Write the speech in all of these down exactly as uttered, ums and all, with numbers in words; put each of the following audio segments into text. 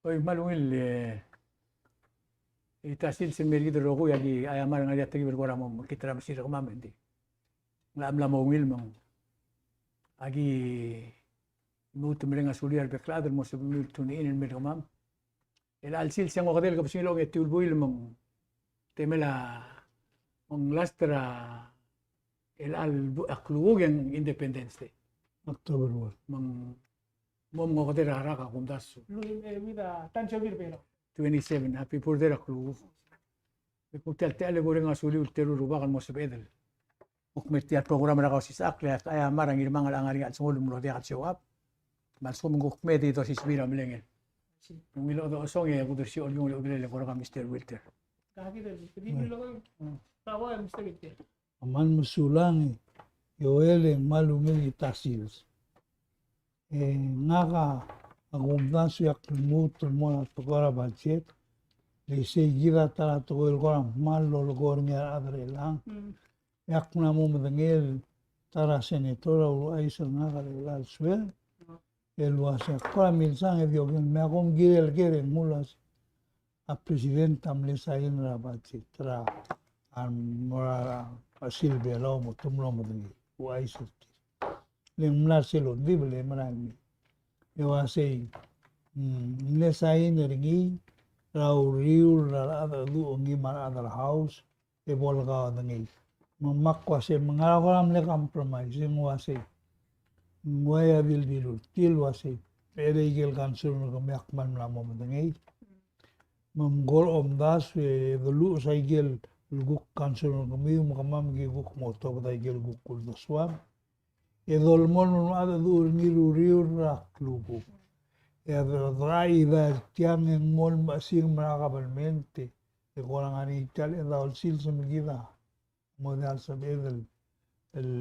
Oi, me a ungil, e, e ta sils el mer kid el rokui, aki, a, ia, me a ngar er ngii a tekib el kora mo mekngit er a mesil er kemam, e ng di. Ng locha mla mo ungil me ng, aki lmuut el mereng a sulir a rebek el chad el mo sebechemiu el tune in el mer kemam. Chelecha el sils e ng okedei el kebesengil a ongetiu el buil me ng temel a, me ng last er a, chelecha el bu-, a klukuk e ng Independence Day. October one. Me ng mo, mo okedei er a rak a kumdasu. Lu-, e, with a tansiobi er a Belau. Twenty-seven, happy birthday er a klukuk. Me kuk tia el techall e kureng a suliu el teru el rubak el mo sebeched el kuk mei er tia el program er a Kausisechakl, e a, a, ia, me a Ngirmang el ngar er ngii a chelsengul el mlo diak el show up. Me a lsekum ng kuk mei e di dosisebii er a melengel. Ungil chodechosong e kudersii a ungil ochedal e kora Mister Wilter. Mm. Kmal mesulang, e Joel, e kmal ungil a ta sils. E ngak a kumdasu e ak lmuut el mo er a tekoi er a budget. Le sei kid a ta er a tekoi el kora kmal lolekoi er ngii a rechad er chelechang. Mm. E ak mla mo medengei el ta er a senator a uluuchais er ngak er chelecha el sueleb. El uase ak kora milsang e di oker, me a kom kirel ker e ng uase a president a mle sign er a budget er a, a mo er a, a, sils er a Belau me te mlo medengei. Uaisei. Le ng mla er sel ongdibel e merael mei. E uaisei, mm, mle sign er ngii er a uriul er a rechad er a Belau, ngii me a rechad er a House, e bo lekaodengei. Me ak uase me ngera kora mle compromise, e ng uaisei. Ng uai a bilbilul tir el uaisei. Becherei ikel concern er kemiu e ak kmal mla mo medengei. Me ng kora omdasu e deluches a ikel kuk concern er kemiu me kemam ki kuk mo tobed a ikel kuk uldesuam. E dolemolem el mo mengedecheduch er ngii er a uriul er a klukuk. E a de, de, ida er tiang e ng mo el mechesing me a kabelment e kora ngar er ngii tia el chedaol sils me kid a mo diak el sebeched el, el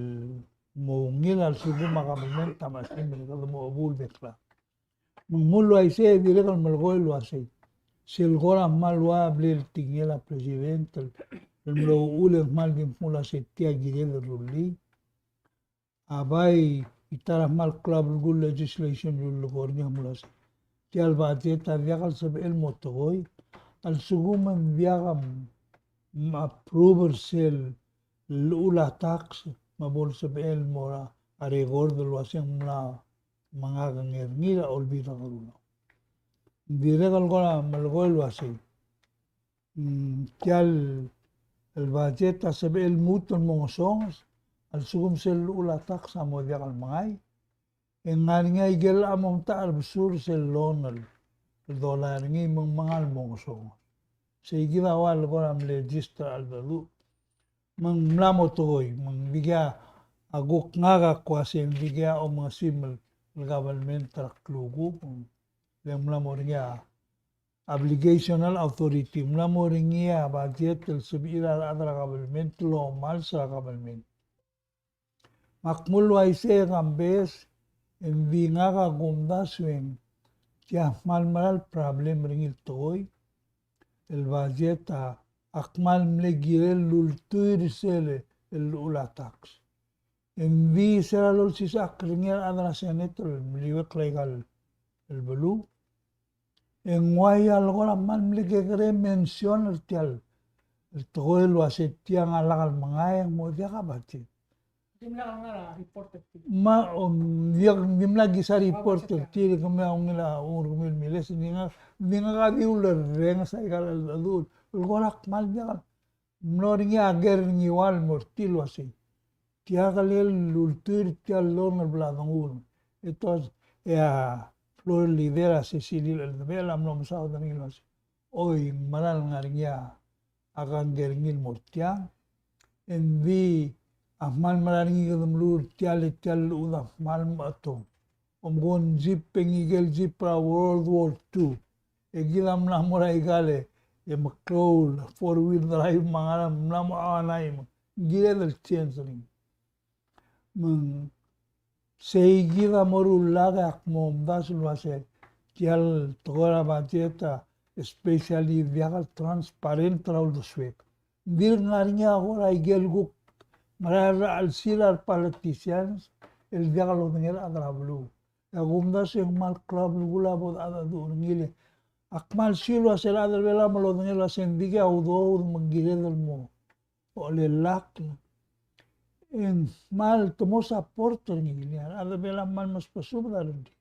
mo ungil a lsekum a kabelment a mechesing me kede mo chebuul el bek el chad. Me ng mlo uaisei e dirrek el melekoi el uasei. Sel kora kmal ua blal tekingel a president el, el mlo uchul e ng kmal di mle uasei tia kired el rullii. A bai, e ta er a kmal klou a belkul el legislation el lulekoi er ngii a mlo uasei. Tia el budget a diak el sebechel el mo tekoi a lsekum ng diak a m-, m-, approve er sel llechul a tax me bo lsebechel el mo er a record el uasei ng mla me ngak a ngar er ngii er a Olbiil er a Kelulau. Ng dirrek el kora melekoi el uasei. Mm, tia el, el budget a sebechel el lmuut el mo ngesonges a lsekum sel llechul a tax a mo diak el mengai. E ng ngar er ngii a ikel mo omtechei er a besur sel loan el, el dolai er ngii me ng mengai el mo ngesonges. Sei kid a ua el kora mle register a cheldecheduch. Me ng mla mo tekoi, me ng dikea a kuk ngak a kuasei ng dikea omengesim el government er a klukuk, le ng mla mo er ngii a obligational authority, ng mla mo er ngii a budget el sebechir a rechad er a government el omals er a government. Me ak mlo uaisei e kambes, e ng di ngak a kumdasu e ng tia kmal mera el problem er ngii el tekoi, el budget a, a kmal mle kirel el ultuil er sel llechul a tax. E ng di se er a lolsisechakl er ngii a rechad er a Senate el meliuekl aika el beluu. E ng uai a le kora kmal mle kekerei mention er tia el tekoi el uase tiang a lak el mengai e ng mo diak a budget. Dimlak ngar er a report er tir. Me, um, diak, dimlak kisa report er tir, kemiu a ungil a, ungil miles, di ngak, di ngak a di ulerrenges aika el cheldecheduch el kora kmal diak el mlo er ngii a ker er ngii el mo er tir el uasei. Tia kmal ultuil er tia el loan el bla denguu. E te, e a floor leader a Secilil Eldebechel a mlo mesaod er ngii el uasei. Oi, ng mera el ngar er ngii a kangkei er ngii el mo er tiang. E ng di a kmal mera er ngii kede meluut er tia el, tia el llechul a kmal mechetong. Omko ng jeep e ngikel jeep er a World War Two. E kid a mla mo er aika el, e meklou el four wheel drive me a ngerang, mla mo a ngai me ng kired el change er ngii. Me ng sei kid a mo rullak e ak mo omdasu el uase tia el tekoi er a budget a, especially diak el transparent er a uldesuek. Ng dirk ngar er ngii a kora ikel kuk mera el chelsel a re politicians el diak lodengei a rechad er a beluu. E a kumdasu e ng kmal klou a belkul a bo dechedecheduch er ngii el Ak kmal sel ua se el chad er Belau me lodengei el ua se ng dikea udoud me ng kired el mo ochelellakl. E ng kmal te mo support er ngii, a rechad er Belau a kmal mesubed a rengrir.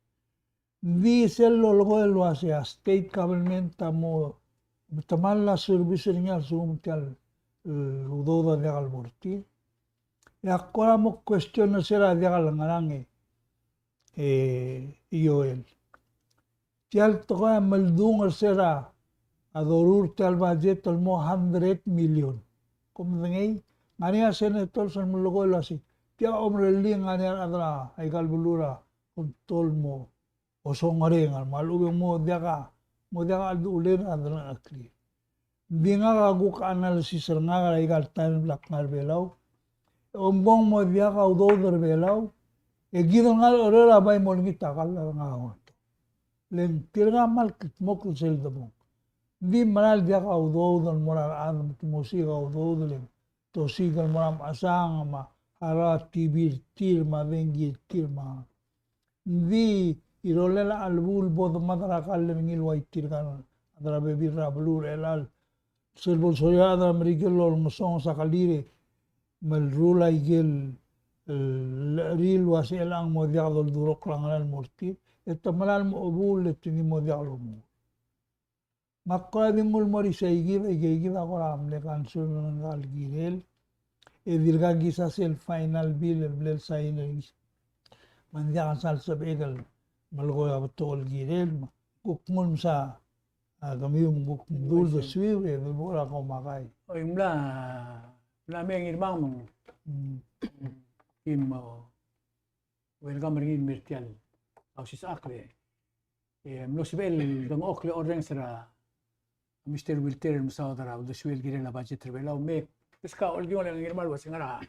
Ng di sel lolekoi el ua se a state government a mo, te kmal a service er ngii a lsekum tia el, e, udoud a diak el bo er tir. E ak kora mo question er se er a diak el ngerang e, e, Joel. Tia el tekoi a meldung er se er a, a doruul er tia el budget el mo hundred million. Kom medengei, ngar er ngii a senators el melekoi el ua se, tia omerellii e ngar er ngii a rechad er aika el beluu er a, oltobed el mo osongereng, a lechub e ng mo diak a, mo diak a cheldecheduch er a delengcheklir. Ng di ngak a kuk analysis er ngak er aika el taem el bla kngar er Belau. E omko ng mo diak a udoud er Belau, e kid el ngar er a Oreor a bai mo olengit a kall er ngak a ongeteruich. Le ng tirka a kmal kldmokl sel debong. Ng di mera el diak a udoud el mo er a rechad me te mo osiik a udoud le te osiik el mo er a mechesang me a harau a T V er tir me a dengki er tir me a. Ng di rolel a chelebuul bo demad er a kall er ngii el ua tirka el chad er a bebil er a beluu er chelechang. Sel bo lsorir a chad er a Merikel el olengesonges a kelir e meruul a ikel, e, llechir el ua se chelechang ng mo diak doldurokl a ngerang el mo er tir. E te mera el mo chebuul e te di mo diak lomuchel. Me ak kora di nguu el mo er isei kid, aike kid a kora mle council er ngka el kirel. E dirkak kisa sel final bill el bla lesign er ngii. Me ng diak a sal sebechek el melekoi a betok el kirel, me kuk nguu el msa, a, kemiu me kuk mdu el uldesuir, e di bo er a komakai. Oi, mla, mla mei a Ngirmang me ng, mm, kim, o, welcome er ngii el mer tia el, a, osisechakl e. E mlo sebechel el dengchokl e orrenges er a Mister Wilter el mesaod er a uldesuel el kirel a budget er Belau me, beskau el kingol e ng Ngirmang el ua se ngera.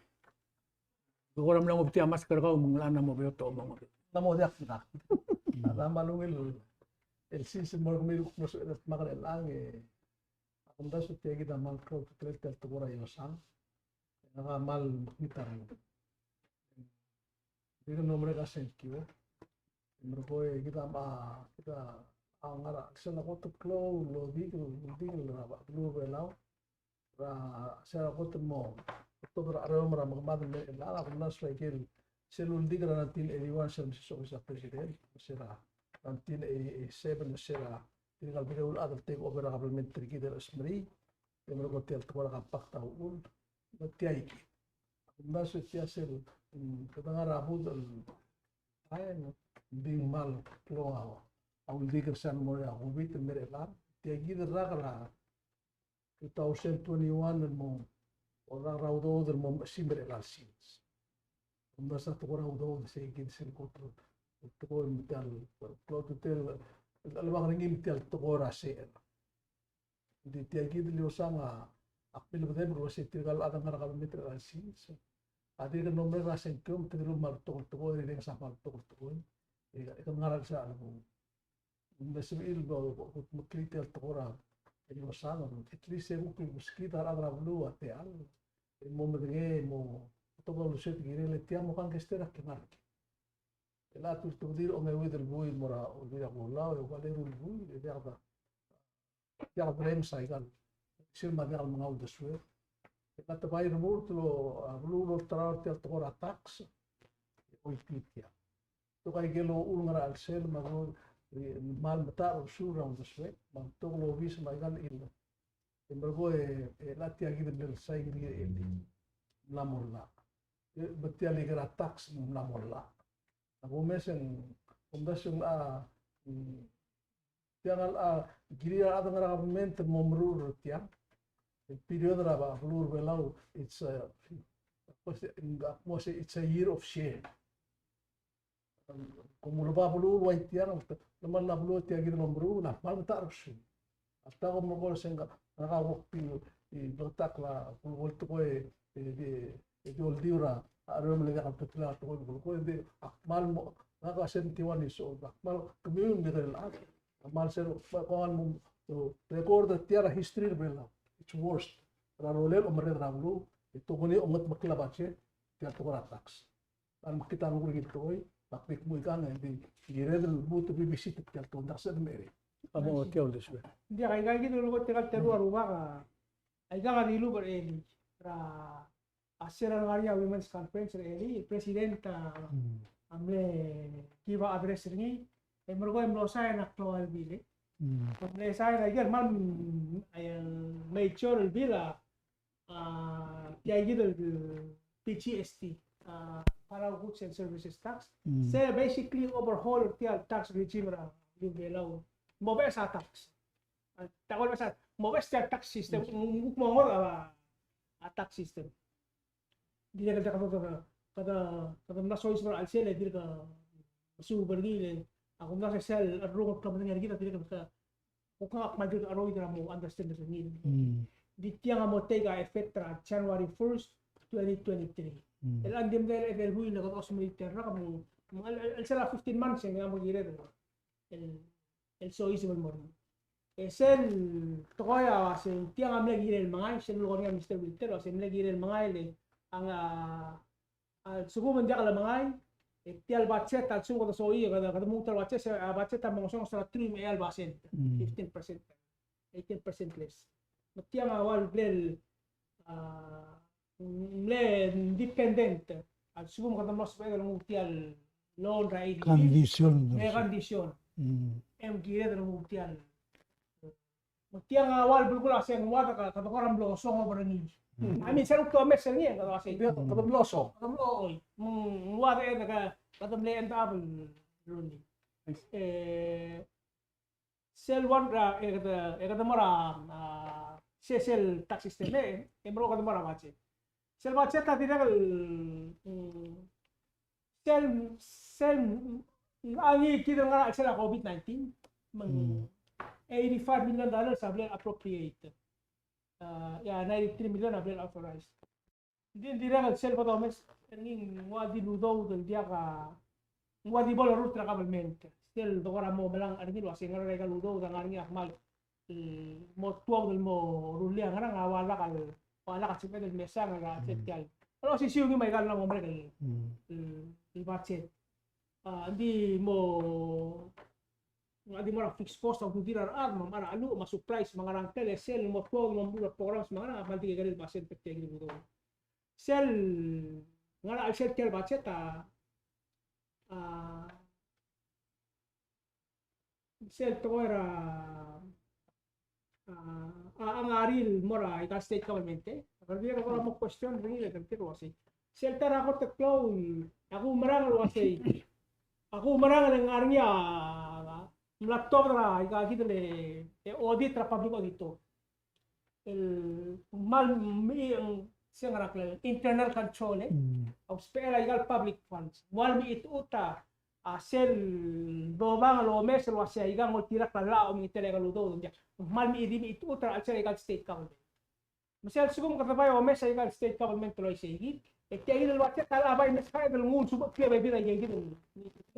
Kora mla mo betik a mask er kau me ng locha mo beot a omong. Ng mo diak. Ng kmal ungil el sils el mo er kemiu el kuk mlo sebechel el dmak er chelechang e. Ak omdasu tia kid a kmal klou a ultutelel tia el tekoi er a iosang. Ngak a kmal mekngit a renguk. Dirk el mo merek a sengkio. Merekong e kid a, kid a ngar er a sel kot el klou el uldik, uldik er a beluu er a Belau. Er a sel kot el mo, kot er a chereomel er a mekemad el mei er chelechang, ak omdasu a ikel sel uldik er a nineteen eighty-one sel mesiis a obis er a president, sel er a nineteen eighty-seven sel er a tirka el bebil el chad el take over a government er kid el chesmerii, e merekong tia el tekoi er a compact a uchul, me tia kid. Ak omdasu tia sel, mm, kede ngar er a budech el taem, ng di kmal klou a uldik er sel mo er a COVID el mei er chelechang, tia kid el rak er a two thousand twenty-one el mo, el rak er a udoud el mo mechesimer er chelecha el sils. Omdasu a tekoi er a udoud, sei kid sel kot el tekoi me tia el, klou a ultutelel, el chelebangel er ngii me tia el tekoi er a secher. Ng di tia kid el iosang a, ak milebedebek el uasei tirka el chad el ngar er a kabelment er chelecha el sils a dirk el mo merek er a sengkio me te dilu el kmal betok el tekoi, e rirenges a kmal betok el tekoi. E, e kede ngar er a chelsel a chelebangel. Ng di sebechir el bo, bo, bo meklii tia el tekoi er a iosang, at least e kuk meskid a rechad er a beluu a techall e mo medengei, mo betok a uldesued el kirel e tia mo kangkei er a klengar er kid. E a tultebedii a ongeuid el buil el mo er a Olbiil er a Kelulau, e ua le eru el buil, e diak a, diak a derrenges a ikal sel me a diak el menga uldesued. E a tebai el remurt el, a, beluu el olterau er tia el tekoi er a tax, e choitii tia. Betok a ikel uchul ngar er a chelsel me a beluu, e, kmal metacherbesul er a uldesued, me a betok el obis me a ikal chil. E merekong e, e, a tia kid el mle sign er ngii el mla mo llach. E, me tia el ikel tax me ng mla mo llach. A kumes e ng, omdasu e ng, a, mm, tiang a, a, kirir a rechad el ngar er a government el mo meruul er tiang. El period er a beluu er a Belau, it's a, it's a year of shame. Kom uleba beluu el ua tiang, le kmal a beluu tia kid el omeruul, a kmal metacherbesul. Alta kom mo ko se ng, ngak a kuk di, di bleketakl a, ko, ko el tekoi, e, di, e, di oldiu er a, a chereomel e diak el betik a tekoi, ko, ko, di, ak kmal mo, ngak a seventy-one years old, ak kmal kemiu el mekedechor el chad, ak kmal sel, ko ngar mo, to, record er tia er a history er a Belau. It's worst. Er a rolel a omerreder er a beluu, e tokuni a ongetmokl a budget, tia el tekoi er a tax. A mekngit a renguk er ngii el tekoi, me ak di kmu ikang e di, kired el lmuut el revisit tia el tekoi, ng diak sebeched el mei er ngii. A mo tia uldesuek. Ng diak, aika kid el lolekoi tirka el teru a rubak a, aika a dilubech er a elii. Er a, a sel ngar er ngii a Women's Conference er a elii, el president a, a mle give a address er ngii, e merekong e mlo sign a klou el bill, e. A mle sign a ikel kmal, el major el bill a, a, tia kid el P G S T, a, Palau Goods and Services Tax. Se basically overhaul tia el tax regime er a Belau. Mo beches a tax. A, ta kol beches a, mo beches tia el tax system, ng kuk mo ngodech a, a tax system. Dirrek el kede, kede, kede, kede mla soiseb er a chelsel e dirrek el mesuub er ngii el, a kumdasu e sel cherrungel el klemedengei er kid a dirrek el kuk ngar a kmal dirrek el cheroid er a mo understand er ngii. Di tiang a mo take a effect er a January first, twenty twenty-three. El ng di mle edei el buil e kede osmerii tia el rak me ng, me ng chelsel a fifteen months e ng mo kired el, el el soiseb el mo er ngii. E sel tekoi a uasei tiang a mle kirel mengai, sel lulekoi er ngii a Mister Wilter, uasei mle kirel mengai le ng a, a lsekum ng diak lemengai, e tia el budget a lsekum kede soiseb, kede, kede mo ta el budget, se a budget a mo ngesonges er a three me a eai el percent, fifteen percent, eighteen percent less. Me tiang a ua el bla el, a, mle independent a lsekum kede mlo sebeched el nguu tia el loan er a ADB. Condition. E condition. E ng kired el nguu tia el. Me tiang a ua el belkul a se ng ua de kede kora mlo song over er ngii. I mean, sel kuk omes er ngii e kede ua sei. Kede mlo song. Kede mlo, oi. Me ng ua de, e, kede mle end up el running. E, sel one, a, e kede, e kede mo er a, a, se sel tax system e, e merekong e kede mo er a budget. Sel budget a dirrek el, mm, sel, sel, mm, a ngii kid el ngar er a chelsel a COVID nineteen, me ng eighty-five million dollars a bla el appropriate. A, ia, ninety-three million a bla el authorize. Ng di, ng dirrek el sel bo domes er ngii ng ua di el udoud el diak a, ng ua di bo lerurt er a government. Sel dekora mo melang er ngii el uasei ng ngar er a ika el udoud a ngar er ngii a kmal, e, mo tuobed el mo rullii a ngerang a ua lak el, ua lak a sebeched el mesang er a chelsel tia el. El osisiu ngii me aika el mla mo merek el, el, el budget. A, ng di mo ng di mo er a fixed cost a ududir a rechad, me a cheluch, me a supplies, me a ngerang tia el sel mo tuobed el mo meruul a programs me a ngerang, a kmal di kekerei el budget er tia el udoud. Sel ngar er a chelsel tia el budget a, a, sel tekoi er a a, a, a ngar er ngii el mo er a ika el state government, e. Kede dirrek el kora mo question er ngii el kede tir el uasei. Sel ta er a kot el klou, a kumerang el uasei. A kumerang el ngar er ngii a, a, mla tuobed er a ika kid el, e, audit er a public auditor. El kmal mechii, se ngera el internal control, e. A usbechel a ika el public funds. Kmal mechitechut a a sel dobang el omes el uasei aika ng oltirakl a llach a omengitel aika el udoud, ng diak. Ng kmal mechii, di mechitechut er a chelsel aika el state government. Me sel lsekum kede bai omes aika el state government el uaisei kid, e tia kid el budget a locha bai meskid el nguu el subed el klebebir aika kid el.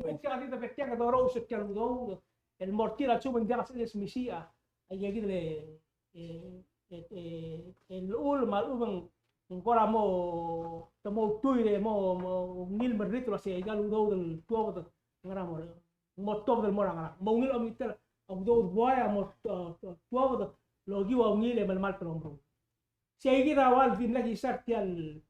Me tia kid a bek tia kede orous er tia el udoud el mo er tir a lsekum ng diak a sebechel el smisichii a aika kid el, e, e, e, e llechul me a lechub e ng kora mo, te mo ultuil e mo, mo ungil merritel el uasei aika el udoud el tuobed ngera mo, mo tuobed el mo er a ngerang. Mo ungil omengitel a udoud buai a mo, e, e, tuobed el okiu a ungil e melemalt el omeruul. Sei kid a ua el dimlak isar tia el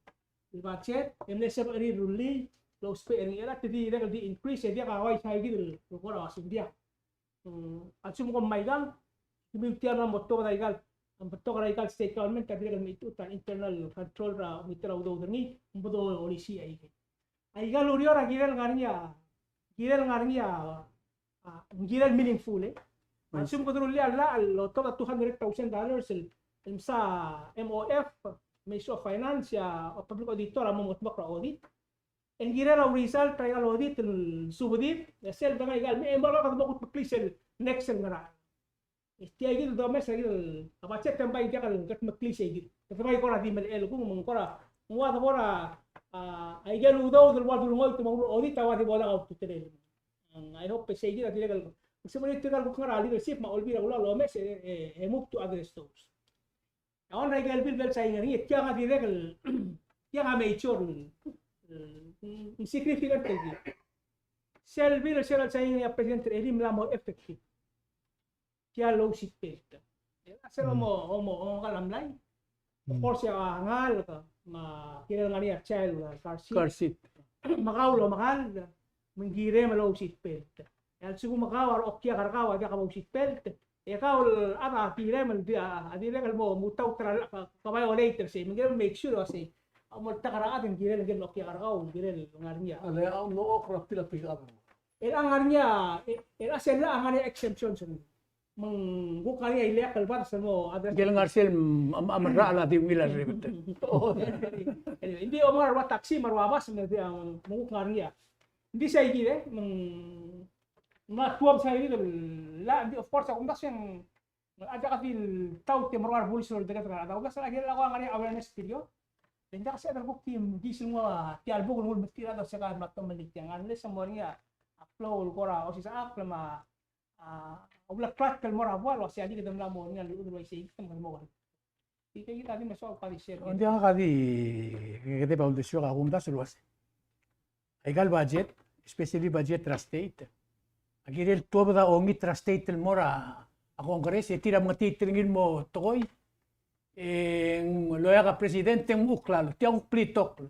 budget, e mle sebechir el rullii, el ousbech er ngii, e a te dirrek el di increase, e diak a uaisei kid el kora uasei ng diak. Mm, a lsekum kom maikang, kemiu tia el mo betok er aika el, mo betok er aika el state government a dirrek el mechitechut a internal control er a omengitel a udoud er ngii, me bo dolisiich aike. Aika el ureor a kirel ngar er ngii a, kirel ngar er ngii a, a, kirel meaningful, e. A lsekum kede rullii a llach el otobed a two hundred thousand dollars el, el msa M O F, Ministry of Finance, a, Public Auditor a mo mengetmokl er a audit. El kirel a result er aika el audit el subedid, e sel dengai aika el me, e bo lak kede mo kudmeklii sel next el ngerang. E tia kid el domes er kid el, a budget e ng bai diak el kudmeklii sei kid. Kede bai kora di melechel kung me ng kora, ng ua de kora, a, aike el udoud el ua de ulngoit me a audit a ua di bo lak a ultutelel. I hope sei kid a dirrek el, se mo dirrek el kuk ngar er a leadership me a Olbiil er a Kelulau el omes e, e, e move to address those. A on er aike el bill el sain er ngii, tiang a dirrek el, tiang a major, mm, significant er ngii. Sel bill sel sain er ngii a President er ngii a mla mo effective. tia el ousbech el belt. E a sel omo, omo, omo kal a mlai. Of course, a ngalek, me a kirel ngar er ngii a child, a, car seat. Car seat. Me kau el omekall, me ng kirem el ousbech el belt. E a lsekum e kau a okiak er kau a diak bo ousbech el belt, e kau el chad a kirem el di, a, a dirrek el mo, mo taut er a, ka, ka violate er sei, me ng kirel make sure el uasei a omoltak er a chad e ng kirel, ng kirel okiak er kau, ng kirel ngar er ngii a. A le a omnokl er a pick up. E a ngar er ngii a, e, e a sel a ngar er ngii a exemption er ngii. Me ng kuk ngar er ngii a ileakl el bars el mo address. Ng kirel ngar er sel, mm, am, am, a merrachel a di ungil a ribet. Anyway, ng di omngar er a rua taxi me a rua bas me ng di, a, me ng kuk ngar er ngii a. Ng di sei kid e, me ng, me ng tuobed sei kid el, la, ng di, of course, a kumdasu e ng, a diak di el taut e te mo er a bulis el oldereked er a rechad. A kumdasu e a kirel a kuk ngar er ngii a awareness video. E ng diak sei a kuk di, di sel nguu a tia el buk el nguu el metik er a rechad el ua se kau a mla tomellii tiang. Unless a mo er ngii a klou el kora osisechakl me a a, a uleklatk el mo er a buai el uasei a di kede mla mo er ngii a lechub el uaisei kede mo er ngii. Ike kid a di mesoak a di share. Ng di ngak a di, kede bo uldesuek a kumdasu el uasei. Aika el budget, especially budget er a state, a kirel tuobed a ongit er a state el mo er a Congress, e tir a mengetiit er ngii el mo tekoi, e ng loia a president e ng kuk klalo, tia kuk blitokl.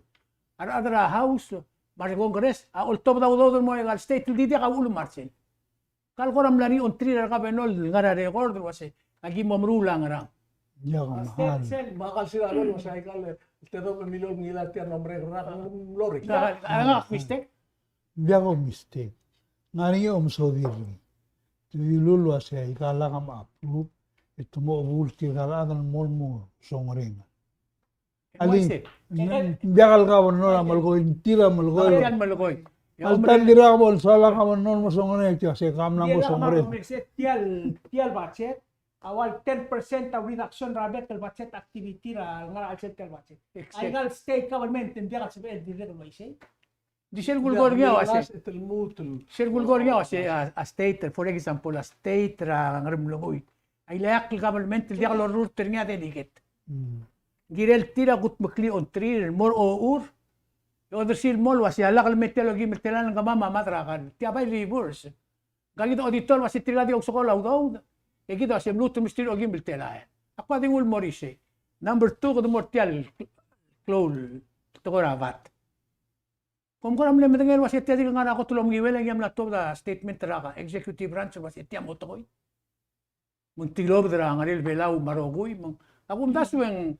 A rechad er a House me a re Congress a oltobed a udoud el mo er aika el state el di diak a uchul me a rsel. Ka el kora mla er ngii a ongtir a re governor el ngar er a record el uasei, aki mo meruul a ngerang. Ia, kemam. Sel, sel, me a kal sel a uasei aika el tedobech el miliol el ngilai tia el mo merek el rak el mlo er ngii. Ka, ka, ka mistake? Ng diak a mistake. Ng ngar er ngii a omesodii er ngii. Te dilu el uasei aika el lak a approve, e te mo chebuul tirka el chad el mo, mo songerenger. Alii, ng diak el governor a melekoi, ng tir a melekoi. Tir a melekoi. Alta ng dirkak bo lsaod a governor el mo songerenger, tia se ka mla mo songerenger. Tia el, tia el budget a ua el ten percent a reduction er a bek el budget activity er a ngar er a chelsel tia el budget. Exact. Aika el state government ng diak el sebechel el dirrek el uaisei. Di sel kulekoi er ngii a uasei. Sel kulekoi er ngii a uasei, a, a state, for example, a state er a Ngeremlengui a ileakl el government el diak lorurt er ngii a delegate. Mm. Ng kirel tir a kudmeklii a ongtir el mo er a ochur. E odersii el mo el uasei a lak el mei tia el okeim el telael e ng kemam a mad er a kall. Tia bai reverse. Ngka kid a auditor el uasei tirka di ousekool a udoud. E kid a uasei mluut el mesterir a okeim el telael. Ak ua di nguu el mo er isei. Number two, kede mo er tia el klou el tekoi er a VAT. Kom kora mle medengei el uasei tia dirk ngar er a kot el omenguiuel e ng mla tuobed a statement er a executive branch el uasei tia mo tekoi. Me ng tilobed er a ngerel Belau me a rokui, me ng, a kumdasu e ng,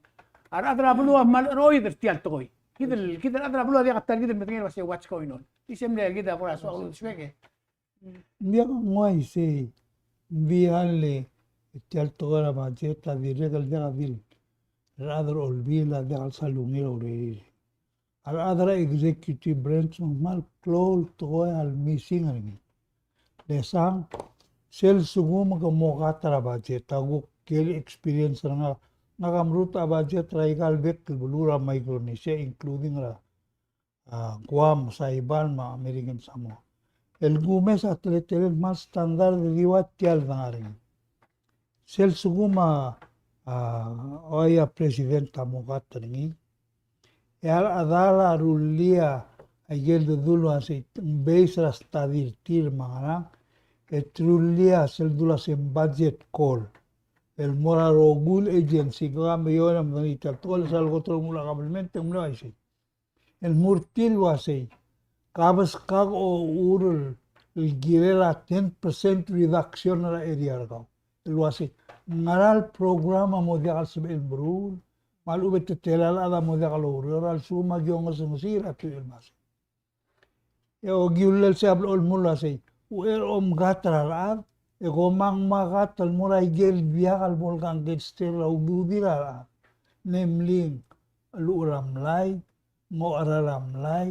a rechad er a beluu a mle cheroid er tia el tekoi. Kid el, kid el chad er a beluu a diak a ta er kid el medengei el uasei what's going on. Di se mle kid a kora soak el uldesuek e. Ng diak a nguu a isei, ng di a le, tia el tekoi er a budget a dirrek el diak di el rechad er a Olbiil a diak el sal ungil a urerir. A rechad er a executive branch me ng kmal klou el tekoi el missing er ngii. Le sang, sel lsekum ke mo cut er a budget, a kuk kirel experience er ngak, ngak a mrutech a budget er aika el bek el beluu er a Micronesia, including er a a, Guam, Saipan, me a American Samoa. El kumes a teletelel el kmal standard el di ua tia el dengar er ngii. Sel lsekum a, a, ua a president a mo cut er ngii, e a rechedal a rullii a ikel dedu el uasei ng base er a study er tir me a ngerang, e te rullii a sel dedu el uasei budget call el mo er a rokui el agency, ke mla er ngii a medengei tia el tekoi el sal kot el mo er a government, e ng mle uaisei. El mo er tir el uasei, ka beskak a ochur el kirel a ten percent reduction er a area er kau. El uasei, ngera el program a mo diak el sebechel el meruul, me a lechub e te tela el chad a mo diak loureor, a lsekum a ki ongesengesii er a teruich el masech. E okiu el sel blechoel el mo el uasei, uchei er a omkat er a rechad, e kom ngmai a kat el mo er a ikel biak el bo el gangster er a ududir a rechad. Namely, cheluch er a mlai, ng ocheral a mlai,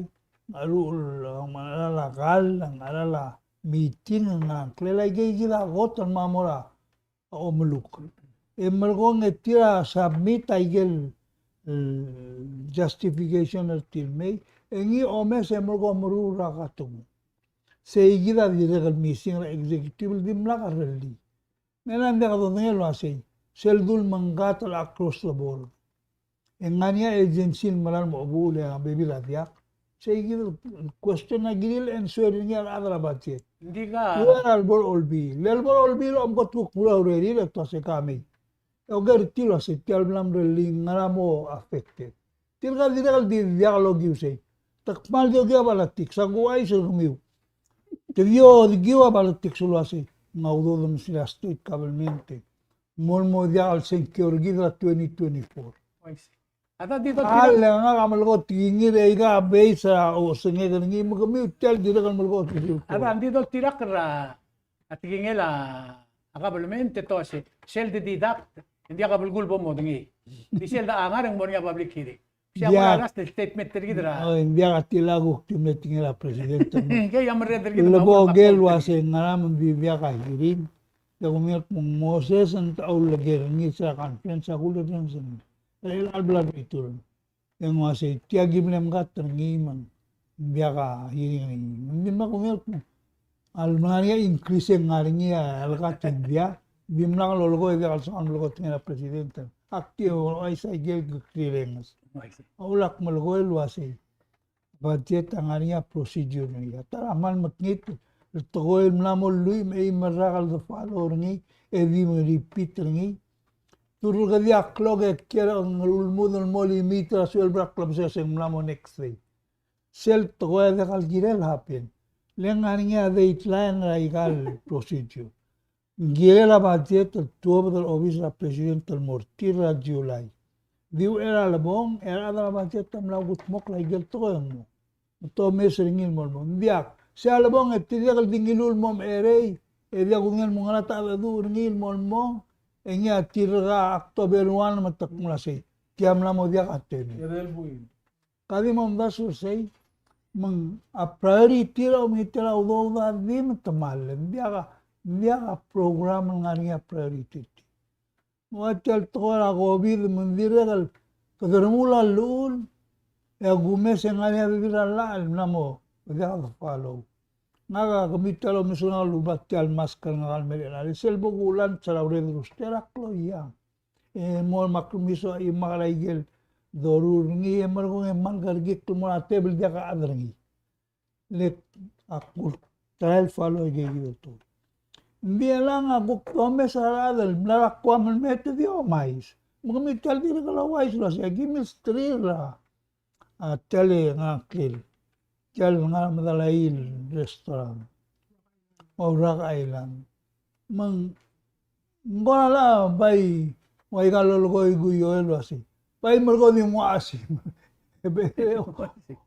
ng cheluch el, ng cheral a kall, ng cheral a meeting, ng ngklel a ikeikid a kot el mo er a omeluk. E merekong e tir a submit a ikel, eh, justification er tir el mei, e ngii a omes e merekong meruul er a kateknguu. Seikid a dirrek el missing er a executive el dimlak a rellii. Ng ngera ng diak dodengei el uasei, sel dul mengkat el across the board. E ng ngar er ngii a agency el mera el mo chebuul e a bebil a diak. Seikid el question a kirir el answer er ngii a rechad er a budget. Ng di ka. Ua el bo er a Olbiil. Le bo er a Olbiil a omko kuk mla urerir e te uase ka mei. E oker er tir el uase tia el mla merellii, ngera mo affected. Tirka a dirrek el di diak lokiu sei. Te kmal di okiu a politics, ak ouchais er kemiu. Te di okiu a politics el uase ng udoud el mesterir a state government e mo, mo diak el sengkio er kid er a twenty twenty-four. Uaisei. A di dol tirka. A le ngak a melekoi a tekingir e aika a base er a osengek er ngii, me kemiu tia el dirrek el melekoi a tekingir. A di dol tirka er a a tekingel a government e te uase sel de deduct, e ng diak a belkul bo modengei. Di sel de ngar er ngii e ng mo er ngii a public hearing. Sei a mo er a last statement er kid er a. Ng diak a tilak kuk di mle tekingel a president. Ngii a merreder er kid el bo oker el uase ngera me ng di diak a hearing. E kemiu el kmo ng mo session, te uleker er ngii er sel conference, a kuleker er ngii. E chelecha el bla el return. E ng uasei tia ki mle mkat er ngii me ng diak a hearing er ngii. Ng di mla kungel kmo a le mla er ngii a increase e ng ngar er ngii a lekat e ng diak, dimlak lolekoi e diak el soal melekoi a tekingel a president. Ak di ouchais a ikel kuk rirenges. A ulak melekoi el uasei budget a ngar er ngii a procedure er ngii. A ta er a kmal mekngit el tekoi el mla mo lluich me a eim el rak el de follow er ngii e di me repeat er ngii. Te ulrekedii a klok e kiei er a ulemuchel el mo limit er a sueleb er a klebesei e se ng mla mo next day. Sel tekoi a diak el kirel happen. Le ngar er ngii a deadline er a ikal procedure. Ng kirel a budget el tuobed er a obis er a president el mo er tir er a July. Di uchei er a lebong, e a rechad er a budget a mla kudmokl a ikel tekoi e ng mo. Me te omes er ngii el mo el mong. Ng diak. Sei a lebong e te diak el di ngiluu el mo mecherei, e diak kudengei el mo ngera a cheldecheduch er ngii el mo el mong, e ngii a tirka a October one me te kmo uasei. Tia mla mo diak a tenure. Ka di mo omdasu er sei, me ng a priority er a omengitel a udoud a di me te mle. Ng diak a, ng diak a program el ngar er ngii a priority. Me ua tia el tekoi er a COVID me ng dirrek el kede remuul a llechul, e a kumes e ng ngar er ngii a bebil er a llach el mla mo diak de follow. Ngak a kemiu tia el omes er ngak el uba tia el mask el ngak el mei er chelechang, e sel bo kuchulans er a ureor er a ustel a klou a iang. E mo me ak mesa a chimak er a ikel doruul er ngii e merekong e mal kerekikl el mo er a tebel, diak a chad er ngii. Le ak kuk try el follow aike kid el tekoi. Ng di chelechang a kuk domes a rechad el mla er a Guam el mei e te di omais. Me kemiu tia el dirrek el ouchais el uasei, aki mesterir a, a tia el ngar er a ngklel, tia el ngar er a Medalaii el restaurant, Ourak Island. Me ng Ng kora bai, ua ika lolekoi kuk Joel el uasei, bai merekong e di mo uaisei. E be,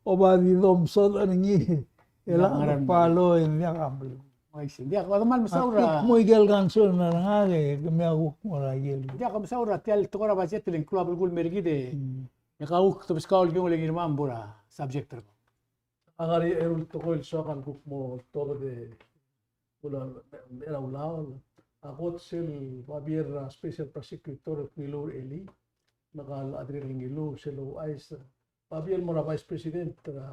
oba di domsodech er ngii. E lak follow e ng diak a belkul. Uaisei. Ng diak, kede mal mesaul er a. Ak kuk mo ikel concern er ngak e kemiu a kuk mo er a ikel. Ng diak, kede mesaul er a tia el tekoi er a budget el ng klou a belkul el mer kid e. Mm. E kau kuk te beskau el kiung el ngii me a mo er a subject er kau. A ngar er ngii a eru el tekoi el soak el kuk mo tobed e ula, er a ulaol. A kot sel babier er a special prosecutor el ngiluu er a elii. Me kau a dirrek el ngiluu sel ouchais. Babier el mo er a vice president er a,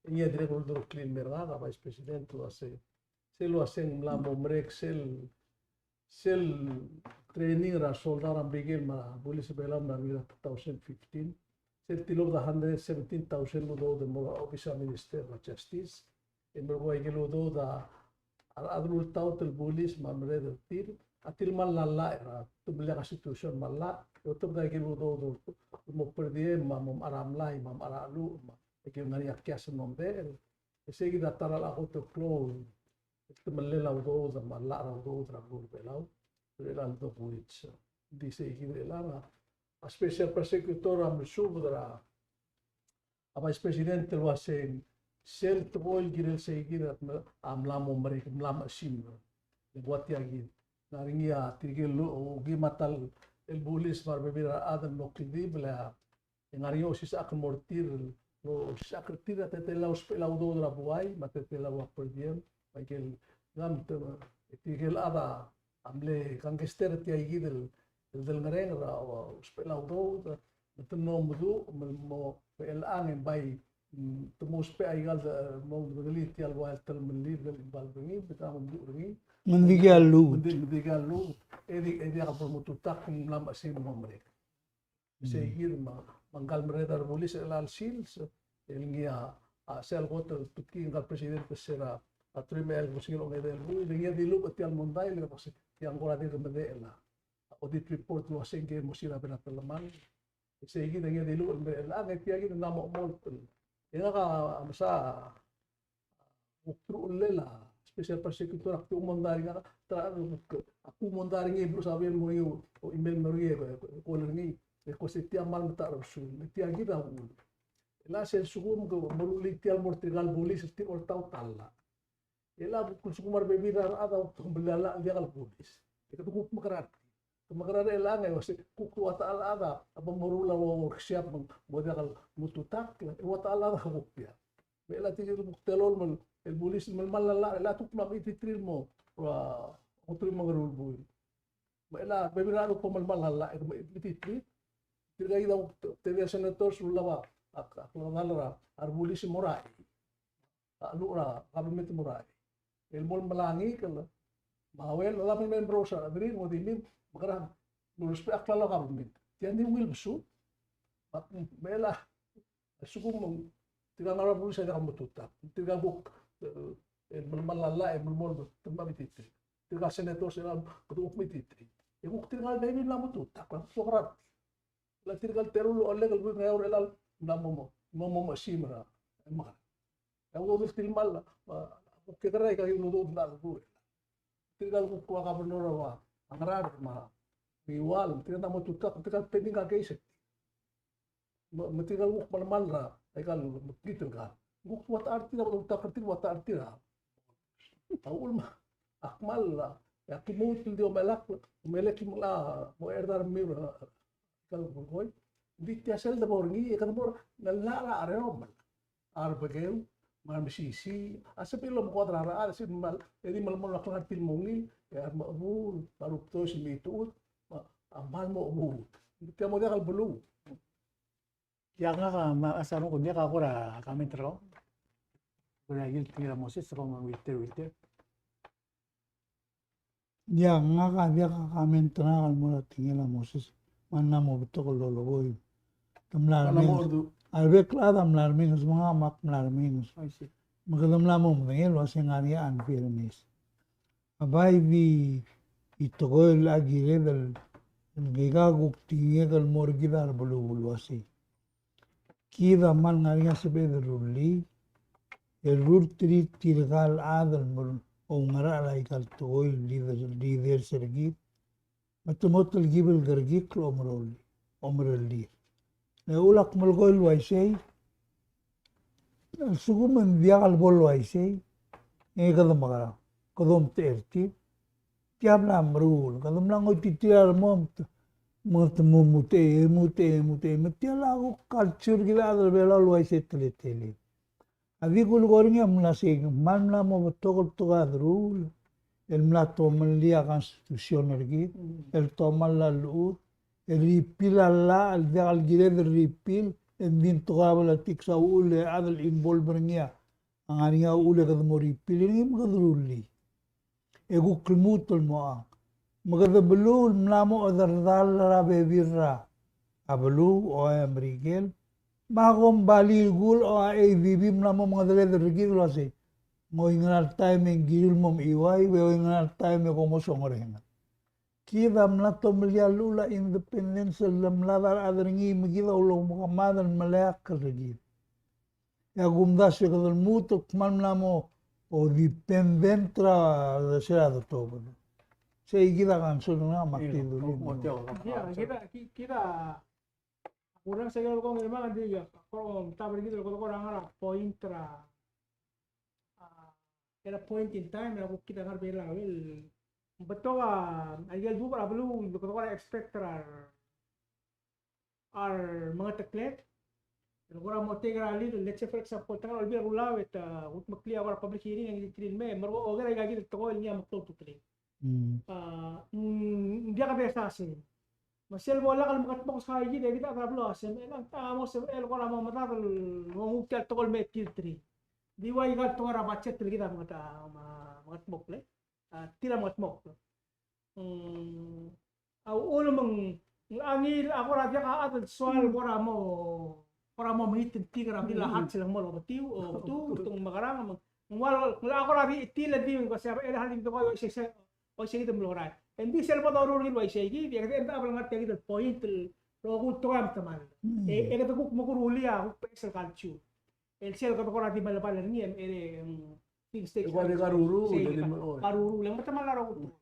ngii a dirrek el ulderoklii el mer ngak a vice president el uasei. Sel uasei ng mla mo merek sel sel training er a soldau er a Merikel me a bulis er a Belau me a ringel er a two thousand fifteen. Sel tilobed a hundred seventeen thousand el udoud el mo er a Office er a Minister er a Justice. E merekong e aike el udoud a rechad el ultaut el bulis me a merreder er tir a tilemall a llach er a temellek a situation me a llach. E otobed aike el udoud el mo per diem me a mo mechar a mlai me a mechar a cheluch me aike el ngar er ngii a kias el mo medechel. E sei kid a ta er a kot el klou el temellel a udoud me a llach er a udoud er a beluu er a Belau er chelecha el dobuits. Ng di sei kid er chelechang a special prosecutor a mesubed er a vice president el uasei sel tekoi el kirel sei kid a mla mo merek, mla mo chesimer. E ng ua tia kid. Ng ngar er ngii a tirke el okeim a ta el bulis me a rebebil er a rechad el mlo kldibel e a E ng ngar er ngii a osisechakl el mo er tir, el osisechakl er tir a teletelel a usbechel a udoud er a buai, me a teletelel a ua per diem, me aikel, ng, e tirke el chad a mle gangster er tia kid el, el delengerenger er a usbechel a udoud, me te mlo meduch, me mo, me chelechang e ng bai, mm, te mo usbech aika el, mo dengelii tia el ua el telemellii el involve er ngii, me te mo meduch er ngii. Me ng dikea lluut. Me ng di, me ng dikea lluut. E di, e diak bo lmututakl, ng mla mechesimer el mo merek. Sei kid me a, me ngka el merreder er a bulis er chelecha el sils, el ngii a, a, sel kot el tutkii ngka el president er se er a, Patrick me el mo sengil ongedei el rokui, e ngii a dilubech er tia el mondai, le kede se, tia ng kora dirk medechel a audit report el uasei ngke el mo sira bera telemall. Sei kid a ngii a dilubech el medechel a, ngii tia kid a mla mo omolt. E ngak a mesa kuk truchellel a special prosecutor, ak di mondai er ngii, a ta er a kuk mondai er ngii, e Bruce a bo el mo er ngii, o email mo er ngii, e call er ngii, e ko se tia kmal metacherbesul, e tia kid a uchul. E le sel lsekum ke meruul tia el mo er tirka el bulis, tir a oltaut a llach. E le kuk lsekum a rebebil er a rechad a kuk tobel a llach el diak el bulis, e kede kuk mekerang. Kede mekerang er chelechang e uase kuk ua ta el chad a bo meruul a workshop me ng mo diak el mo tutakl, e ua ta el chad a kuk tia. Me chelecha tirke el kuk telolem el bulis el melemall a llach, e chelecha te kuk mla mechititerir el mo, a, oterir el mengeru el buil. Me chelecha a rebebil er a rechad a kuk bo melemall a llach e kede mechititerir. Tirka kid a kuk tedei a senators el ulab a, a, a klekedall er a rebulis el mo er a, a, cheluch er a government el mo er a, el mo melai a ngikel, me a uel, a lebo el mei el merous a rechad er ngii, ng di mei, mekerang, ng respect a klalo el government. Tia ng di ungil besul. Me, me chelecha a lsekum ng tirka el ngar er a bulis a diak el mo tutakl. Tirka el kuk, e, el melemall a llach, e melemall, te mla mechititerir. Tirka el senators, e kede kuk mechititerir. E kuk tirka el bebil a mla mo tutakl, a kuk soak er a, le tirka el terul a ollek el buik, e a uchul e le mla mo, mo, mo, mo mesimer a, e mekerang. E a uchul e tilemall a, a, kuk kekerei, aika el udoud el ngar er a uchul. Tirka el kuk ua governor er a Ngaraard me a Ngiwal, tirka el mla mo tutakl, tirka el pending a case. Me, me tirka el kuk melemall er a, aika el mekngit el kar. Kuk ua ta er tir a, ua ta er tir, ua ta er tir a. A uchul me ak kmal, e ak lmuut el di omelakl, omelekl el mo er a, mo er a remiu er a, aika el kuk koi. Ng di tia sel debo er ngii, e kede mo er a, ng llach er a chereomel. A rebekeu, me a remesisiich, a sebechir el omekoad er a rechad, a sebechir el, e di melemolem a klengar er tir el mo ungil, e a remechebuul, me a rubdois el mechitechut, me a kmal mo chebuul. Tia mo diak el beluu. Ia ngak a, me a Sarong, ko diak a kora comment er kau? Kora Tekingel a Moses, ko me Wilter, Wilter. Ia ngak a diak a comment er ngak el mo er a Tekingel a Moses, me ng mla mo betok el lolekoi. Te mla remenges. A rebek el chad a mla remenges, me ngak a mla remenges. Me kede mla mo medengei el uasei ng ngar er ngii a unfairness. A bai di tekoi el a kired el, el ngika kuk tekingek el mo er kid a rebeluu el uasei, kid a kmal ngar er ngii a sebeched el rullii, el rulleterir tirka el chad el mo oungerachel aika el tekoi el leader, leaders er kid, me te mo telkib el kerekikl el omerolli-, omerellir. E uchul ak melekoi el uaisei, a lsekum ng diak el bo el uaisei, e kede mekerang, kede omtechei er tir. Tia mla meruul, kede mla ngoititerir a remo me te, me te mo mutechei, mutechei, mutechei, me tia el kuk culture er kid el chad er a Belau el uaisei teletelel. A di kulekoi er ngii a mla sei, kmal mla mo betok el tekoi a deruul el mla tomellii a constitution er kid, el tomall a llechul, el repeal a llach el diak el kired el repeal, e ng di ng tekoi a politics a uchul e a chad el involve er ngii a ngar er ngii a uchul e kede mo repeal er ngii me kede rullii. E kuk lmuut el mo chang. Me kede beluu el mla mo chederedall er a bebil er a beluu, o a Merikel, me a kombalii el kul, o a ADB, mla mo mengedereder er kid el uasei, ng oingerang el taem e ng kirir el mo mechiuaiu, e oingerang el taem e kom mo songerenger. Kid a mla tomellii a llechul a independence el mlad a rechad er ngii, me kid a ulomekemad el meleakl er kid. E a kumdasu e kede lmuut el kmal mla mo dependent er a, er a se er a dotobed. Sei kid a concern er ngak me ak di dulii. Ia, kid a, ki-, kid a, ak oureor se el kmo ng, me ng di, a, kora, ta er kid el kora ngar er a point er a, a, er a point in time er a kuk kid a ngar er a Belau el betok a, a ikel duubech er a beluu el kora expect er a a remengeteklek el kora mo take er a lead, let's say, for example, te ngar er a Olbiil er a Kelulau e te, uh, ultimately a kora public hearing e ng di tir el mei, me ng oker a ika kid el tekoi el ngii a meklou a ultutelel. Mm. Uh, mm, ng diak a beches a sei. Me sel bo lak el mengedmokl se kid e kid a chad er a beluu a sei, me ng ta mo sebechel el kora mo medad el nguu tia el tekoi el mei er tir. Di ua ika el tekoi er a budget el kid a menged-, a, me-, mengedmokl, e. A, tir a mengedmokl. Mm, a uchul me ng, ng ngii a kora diak a chad el soal kora mo, kora mo mengit el tik er a blil a hard sel mo lobetiu, o betuu, betuu, me ng mekerang, me ng, Ng ua, ng ua kora di, di le di, ko se, e le hal di ko, o se, o se kid el mlo er a. Ng di sel bo doruul er ngii el uaisei kid, e kede end up el ngar tia kid el point el rokui el tekoi a metemall. E, e kede kuk mo kuruul a, kuk beches el culture. El sel kede kora di melebal er ngii, e, e, things take time. Kora di karuruul, sei, e di ka-, me-, o. Karuruul, e ng metemall a rokui el tekoi.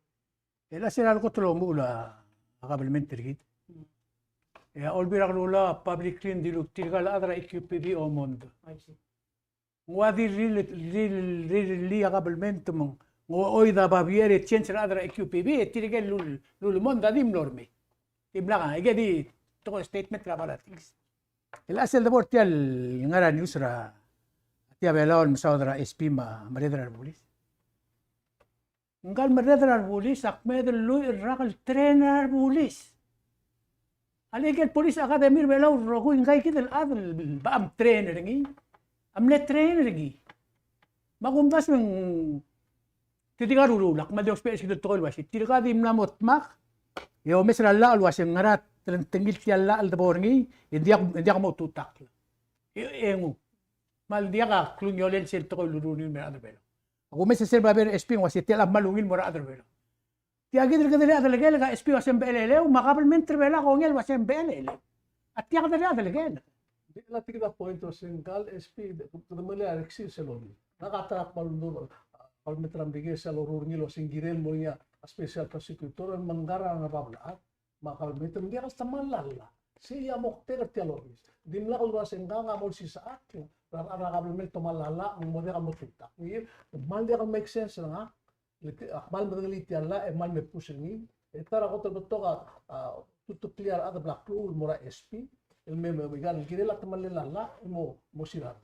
E le sel a kot el omuchel a kabelment er kid. Hmm. E a Olbiil er a Kelulau a publicly ng dilu tirka el chad er a E Q P B a omond. I see. Ng ua di rel-, rel-, rel-, rellii a kabelment me ng, ng oid a babier e change er a chad er a E Q P B, e tirke el lul-, lulemond a di mlo er mei. Dimlak a, aike di tekoi el statement er a politics. E le sel debo er tia el ngar er a news er a, tia Belau el mesaod er a S P me a merreder er a rebulis. Ngka el merreder er a rebulis, a kmeed el lluich el rak el train er a rebulis. A le ikel police academy er a Belau el rokui, ngka kid el chad el becham train er ngii. A mle train er ngii. Me a kumdasu e ng, te di karuruul, ak kmal di ousbech er kid el tekoi el uaisei. Tirka di mla mo dmak, e omes er a llach el uaisei ng ngera a telengtengil tia el llach el debo er ngii, e ng diak, e ng diak mo tutakl. E, e nguu. Me ng diak a klungiolel sel tekoi el lurruul er ngii el mei er a rechad er a Belau. Ak omes er sel babier er a S P e ng uaisei tia el chad a kmal ungil el mo er a rechad er a Belau. Tia kid el kede el chad el kelek, a S P a uase ng bechel eleu, me a kabelment er a Belau a kongei el uase ng bechel eleu. A tia kid el chad el kelek. Di, a tia kid a point er a uase ngka el S P, kede melai a reksid sel omi. Ngak a ta er a kmal uldobed, a, kabelment er a Merikel sel loruul er ngii el uase ng kirel el mo er ngii a special prosecutor el mengkar a ngebab el chad. Me a kabelment, me ng diak el temall a llach. Sei a moktek er tia el obis. Dimlak el uase ngka a mo olsisechakl er a, er a kabelment el temall a llach, me ng mo diak el mo tutakl. Ng kmal diak el make sense er ngak. Le te, ak kmal medengelii tia el llach, e kmal me push er ngii. E ta er a kot el betok a, a, ultuteklii a rechad el bla klou el mo er a S P. El me, me, me, ikal kirel a temellel a llach, el mo, mo siraod.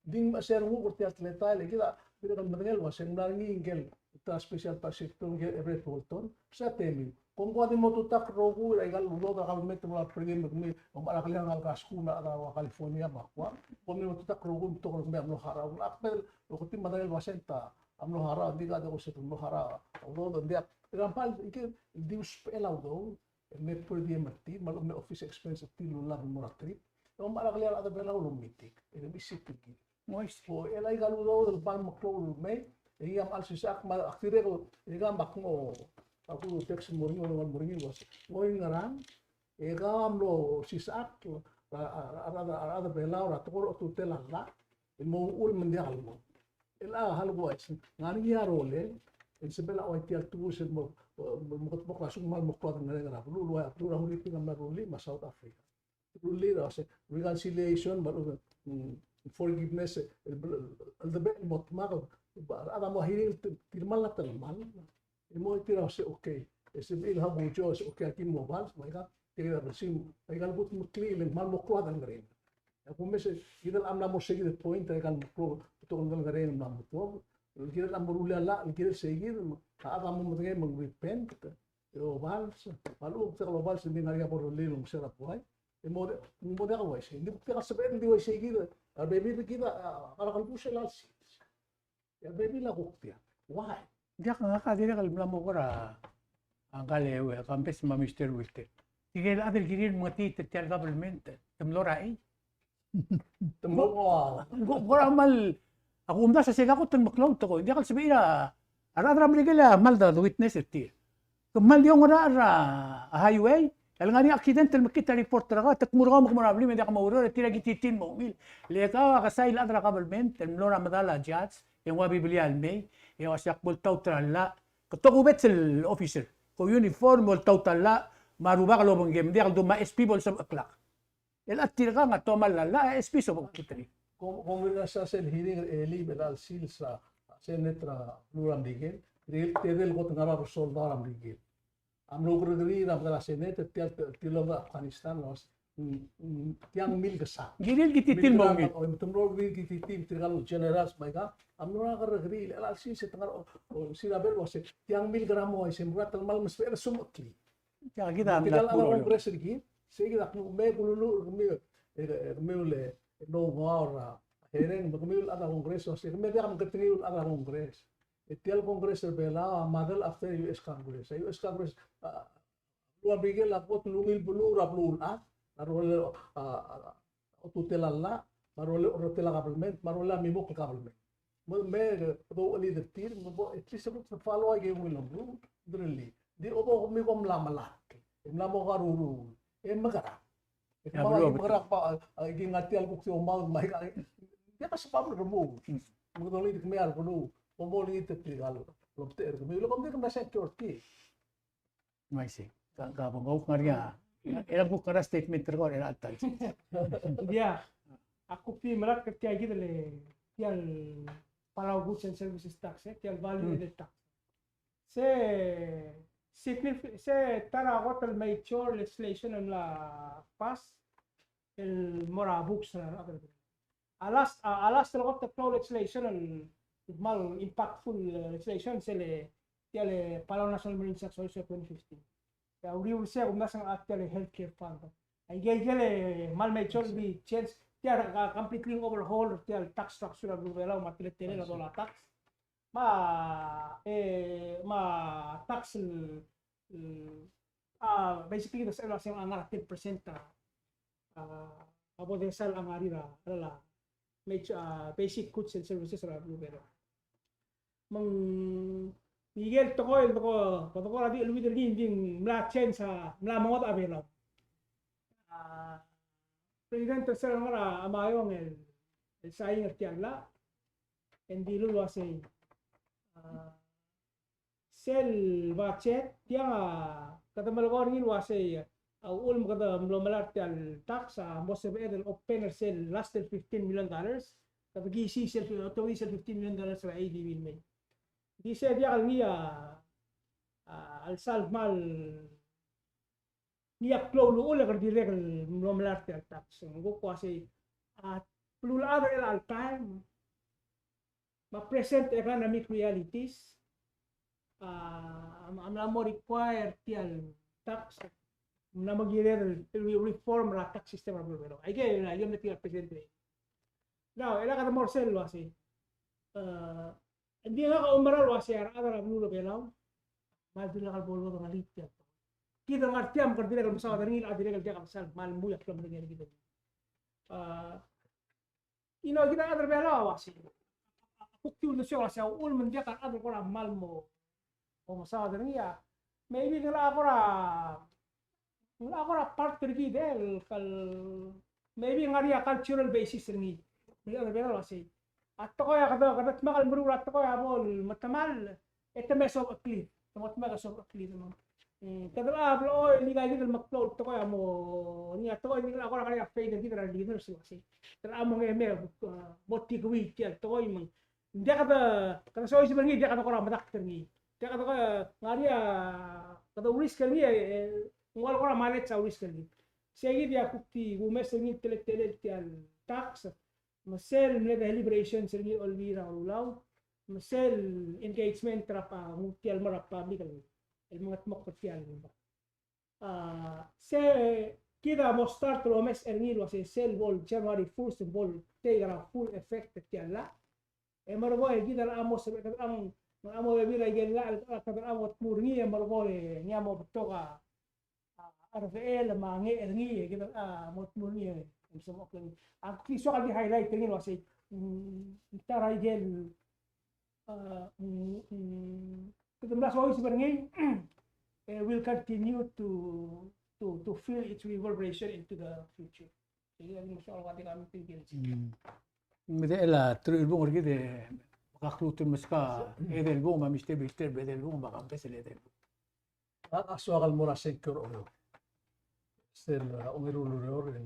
Ng di me se er nguk er tia el teletael, e kid a dirrek el medengei el uase ng mla er ngii ngike el ta special prosecutor ngike el Everett Walton, se a temiu. Kom kuk di mo tutakl el rokui er aika el udoud er a kabelment el mla er a pregame me kemiu, omechar a kliar er a Nebraska me a rechad er a California me a Guam. Kom di mo tutakl el rokui me te kuk mei a mlo harau. Ak mle oketii me a medengei el uase ng ta a mlo harau, ng di kede ko se mlo harau a udoud, ng diak. Example, ngike el di usbechel a udoud, el me per diem er tir, me a lechub e me office expense er tir el ulab el mo er a trip. E omechar a kliar er a rechad er a Belau el omitik, e kemiu a sitik. Mo isei. O, el aika el udoud el kmal meklou el mei, e ngii a mle olsisechakl me ak dirrek el, e ngak a kmo, ak text el mo er ngii, el mo er ngii el uase, ngoi ngerang, e kau a mlo olsisechakl er a, er a, er a, er a rechad er a Belau er a tekoi er a otutel a llach, el mo uchul me ng diak el mo. El a, hal kuais, ng ngar er ngii a rolel, el sebechel a ua tia el tebus el mo, mo, mo, mo, mo, kmal mo klou a dengerenger er a beluu, el ua beluu er a Huriping a mla rullii, me a South Africa. Rullii er a se, reconciliation, me a, mm, forgiveness, el, el, el debechel el mo dmak, a rechad a mo hearing, tir, tir kmal a telemall. E mo tir a se, okay. E sebechir el ha bo jo, se, okay, aki mo vals, me aika, tir a belsim, aika el kutmeklii, le ng kmal mo klou a dengerenger. E a kumes e, kid el mla mo se kid el point, aika el mo klou, betok el dengerenger el mla mo tuobed. Kid el mla mo rullii a llach, kid el se kid, a chad a mo medengei me ng repent, e ovals, me a lechub e ng diak el ovals, e ng di ngar er ngii a bo rullii el omes er a buai. E mo de, mo diak el uaisei, ng di kuk diak el sebeched el di uaisei kid, a rebebil er kid a, a, a ngar er a kelebus el sils. E a rebebil a kuk diak. Why? Diak, ngak a dirrek el mla mo kora, a ngka el eua, e, Kambes me a Mister Wilter. Tirke el chad el kirir el mengetii er tia el government, te mlo er a chei. Te mlo er a. Ko-, kora kmal, a kumdasu a se el kot el meklou el tekoi. Ng diak el sebechir a, a rechad er a Merikel a kmal di witness er tir. Kmal di ongerachel er a highway, el ngar er ngii a accident el mekngit a report er kau, te kmu er kau me kmo er a blim e diak moureor, e tir a kititin mo ungil. Le kau a kesai el chad er a government el mlo er a medal a judge, e ng ua biblial mei, e uase ak bo ltaut er a llach, ke tokubets el officer, ko uniform, bo ltaut a llach, me a rubak el obengkem, ng diak el dum, me a S P bo lsebecheklak. El chad tirkang a tomall a llach, a S P a sebechekl er ngii. Kom, kom mera sel hearing er a elii me a chelecha el sils a Senate er a beluu er a Merikel, el tedei el kot el ngar er a resoldau er a Merikel. A mlo kerrekeriil er a medal a Senate, tia el tilobed er a Afghanistan, el uase, mm, mm, tiang mil kesang. Ng kirir el kititin mo ungil. O, te mlo kirir el kititin, tirka el generals me aika, a mlo er a kerrekeriil, el chelecha el sils e te ngar, o, o, sils a bel uase, tiang mil gram, uaisei, me a telemall me sebechel el somecheklii. Tia kid a mla, tirka el Congress er kid, sei kid a kmo me kululu, kemiu, e, e, kemiu el, e, no, ngau er a hearing, me kemiu el chad er a Congress, uase, kemiu diak a meketengii el chad er a Congress. E tia el Congress er a Belau a model after U S Congress. U S Congress, a, beluu er a Merikel a kot el ungil beluu er a beluulechad, a rolel, a, a, otutel a llach, me a rolel, orretel a government, me a rolel a mimokl el government. Me, me, kede ouchelid er tir, me bo, at least, se kuk follow a ike el ungil el omruul, dirrek el, di obo kemiu kom mla melatk. E mla mo karuruul. E mekerang. E kemam a mekerang, a, a, ike ngar tia el kuk di omaud, me aika, diak a sebechel el remuul. Me kede ouchelid er kemiu el beluu, bo mo olengit er tirka el omtechei er kemiu. Le kom dirk mla secure er tir. Me isei. Ka, ka, bo kuk ngar er ngii a, e ng kuk ngar er a statement er kau er a tal. Ia, ak kuk di melatk er tia kid el, tia el Palau Goods and Services Tax, e, tia el value added tax. Se signif-, se ta er a kot el major legislation el mla pass el mo er a books er a, a last, a, a last el kot el klou el legislation el kmal impactful, e, legislation, sel, tia el Palau National Emergency Tax Resolution twenty fifteen. E a uriul er sei a kumdasu a tia el healthcare fund. Aike, aike el kmal major el di change, tia a, a, completely overhaul tia el tax structure er a beluu er a Belau me a teletelel a dollar tax. Me a, e, me a tax el, el, a, basically, the same, same, a ngar er a ten percent a, a, a bo de sal a ngar er a, a, a, a, basic goods and services er a beluu er a Belau. Me ng, aike el tekoi el deko, deko er a di el withering, ng di mla change a, mla mengodech a Belau. A, President er sel ngar er a Maiong el, el sign er tia el llach, e ng dilu el uasei, a, sel budget, tiang a, kede melekoi er ngii el uasei, a uchul me kede mlo melai er tia el tax, a mo sebeched el open er sel last el fifteen million dollars, kede kisi sel, otobedii sel fifteen million dollars er a ADB el mei. Di sei a diak el ngii a, a, a lsal kmal ngii a klou el uchul e kede dirrek el mlo melai er tia el tax. Ng kuk uasei, a, beluulechad er chelecha el taem, me a present economic realities, a, a mla mo require tia el tax, mla mo kired el re-, reform er a tax system er a beluu er a Belau. Aike el, aike el mle tia el present. Now, e le kede mo er sel uasei, a, Ng di ngak a oumera el uasei a rechad er a beluu er a Belau, me a dirrek el bo lodengelii tia el tekoi. Kid el ngar tia me kede dirrek el mesaod er ngii, a dirrek el diak a sal kmal mui a klou el medengei er kid. A, you know, kid a rechad er a Belau a uasei, kuk di uldesuek el uasei a uchul me ng diak a rechad el kora kmal mo, mo mesaod er ngii a, maybe ng locha kora ng locha kora part er kid el, el, maybe ng ngar er ngii a cultural basis er ngii. Ng ngar er ngii a uasei, a tekoi a kede, kede dmak el meruul a tekoi a bo el metemall, e te me sobecheklid. Te mo dmak e sobecheklid me ng, mm, kede locha blechoel el ika kid el meklou el tekoi a mo, ngii a tekoi el locha kora ngar er ngii a faith er kid er a leaders el uasei, te locha mo ngii me, uh, mo tikiu tia el tekoi me ng Ng diak kede, kede soiseb er ngii, diak kede kora medakt er ngii. Diak kede, ngar er ngii a, kede risk er ngii, e, e, ng ua kora manage a risk er ngii. Sei kid a kuk di kumes er ngii el teletelel tia el tax, me sel mle deliberations er ngii el Olbiil er a Kelulau, me sel engagement er a pa, nguu tia el mo er a public el, el mengedmokl er tia el A, se kid a mo start el omes er ngii el uasei sel bo el January first, bo el take er a full effect er tia el llach. E merekong e kid a locha mo sebechel, kede locha mo bebil a ikel llach el kede locha mo tmuu er ngii, e merekong e ngii a mo betok a, a, rdechel me a ngii er ngii, e kid a locha mo tmuu er ngii, e, e soak el, a, kid soak el di highlight er ngii el uasei, mm, ta er a ikel, a, mm, mm, kede mla soiseb er ngii, e, will continue to, to, to feel its reverberation into the future. Mm. Me de el a truich el bung er kid e mekakluut el meskau a edei el bung me a Mister Bilter, edei el bung me a Kambes el edei el bung. A, a soak el mo er a sengkio er a Oreor. Sel, a, ongeru el ureor, e,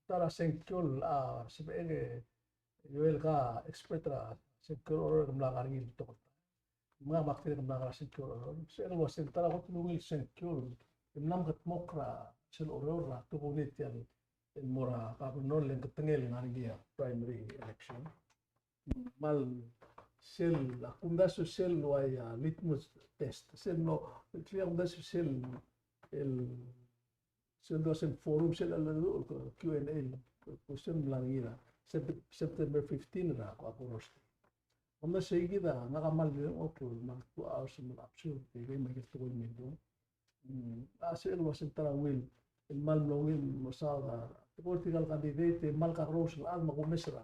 ta er a sengkio el, a, sebechek e, Joel, ke expert er a sengkio er a Oreor, ke mla ngar er ngii el betok el taem. Me ngak me ak dirrek el mla ngar er a sengkio er a Oreor. Sel uasei ta er a kot el ungil sengkio el mla mekedmokl er a sel Oreor er a tokubets el mo er a governor, le ng ketengel ngar er ngii a primary election. Me sel, a kumdasu sel uai a litmus test. Sel no, a kumdasu sel el Sel dosen forum sel a, a, Q and A, question el mla er ngii er a Sep-, September fifteen er a, a Koror State. Ng mla sei kid a ngak a kmal di ngak el two hours me a observe, e, me a ikel tekoi el mei. Mm, a sel uasei ta er a will, el kmal mlo ungil el mesaod a tekoi er tirka el candidate, e kmal kakerous el chad me a kumes er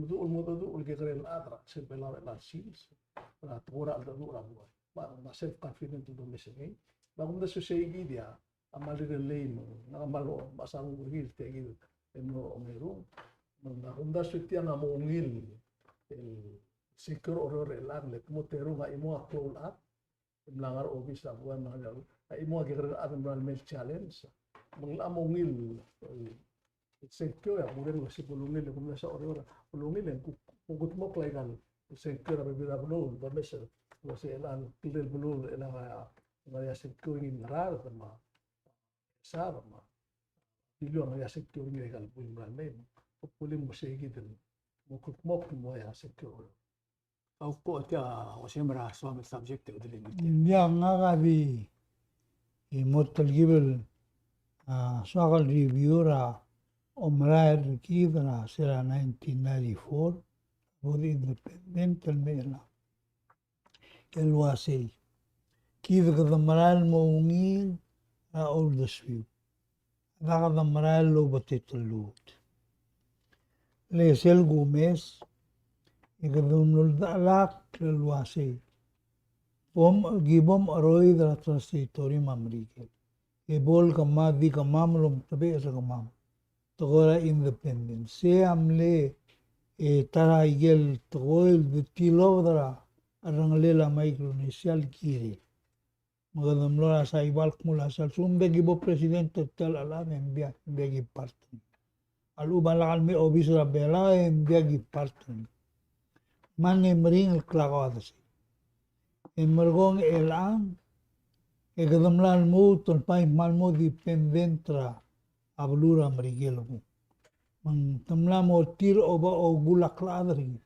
meduch el mo deduch el kekerei el chad er a chelsel Belau er a chelecha el sils, er a tekoi er a cheldecheduch er a buai. Me a, me a self confident el domes er ngii. Me a kumdasu e sei kid a, a kmal rirellii me ng kmal mechas a renguk er kid, tia kid el mlo ongerung. Me a kumdasu e tiang a mo ungil el sengkio er a Oreor er chelechang, le kmo terung a chimo a klou el chad. E mla ngar er a obis er a buai, me ng ngar er a, a chimo a kekerei el chad el mla me el challenge. Me ng locha mo ungil el sengkio e a kureng el uasei bo lungil, e kumdasu a Oreor a bo lungil e ng kuk, kuk kudmokl aika el sengkio er a bebil er a beluu, el domes el uasei chelecha el kirel el beluu, chelecha el ngar er ngii a sengkio e ngii a Ngaraard me a Ngchesar me a Beliliou a ngar er ngii a sengkio er ngii er aika el buil el mla mei. Hopefully mo sei kid el mo kldmokl el mo ua a sengkio. Ak ko tia, uasei mera soam el subject e udelengit. Ia, ngak a di, e mo telkib el, a, soak el review er a omerael er kid er a sel nineteen ninety-four, bo di independent el mei er a el uasei, kid kede merael el mo ungil er a uldesuiu. A diak kede merael el oubetetelluut. Le sel kumes, e kede mlo oldechelakl el uasei, bom, ki bo mecheroid er a trust territory me a Merikel. E bo el kemam, di kemam el omtebechel er kemam. Tekoi er a independence. Sei a mle, e, ta er a ikel tekoi el di tilobed er a rengelekel a Micronesia el kirel. Me kede mlo er a Saipan el kmo a sel lsekum ng diak ki bo president er tia el chelechang e ng diak, ng diak ki part er ngii. A lechub a lak el mei a obis er a Belau e ng diak ki part er ngii. Me ng meringel el klakoad er sei. E merekong e chelechang, e kede mla lmuut el bai kmal mo dependent er a beluu er a Merikel el kuk. Me ng te mla mo er tir a oba okul a klechad er kid.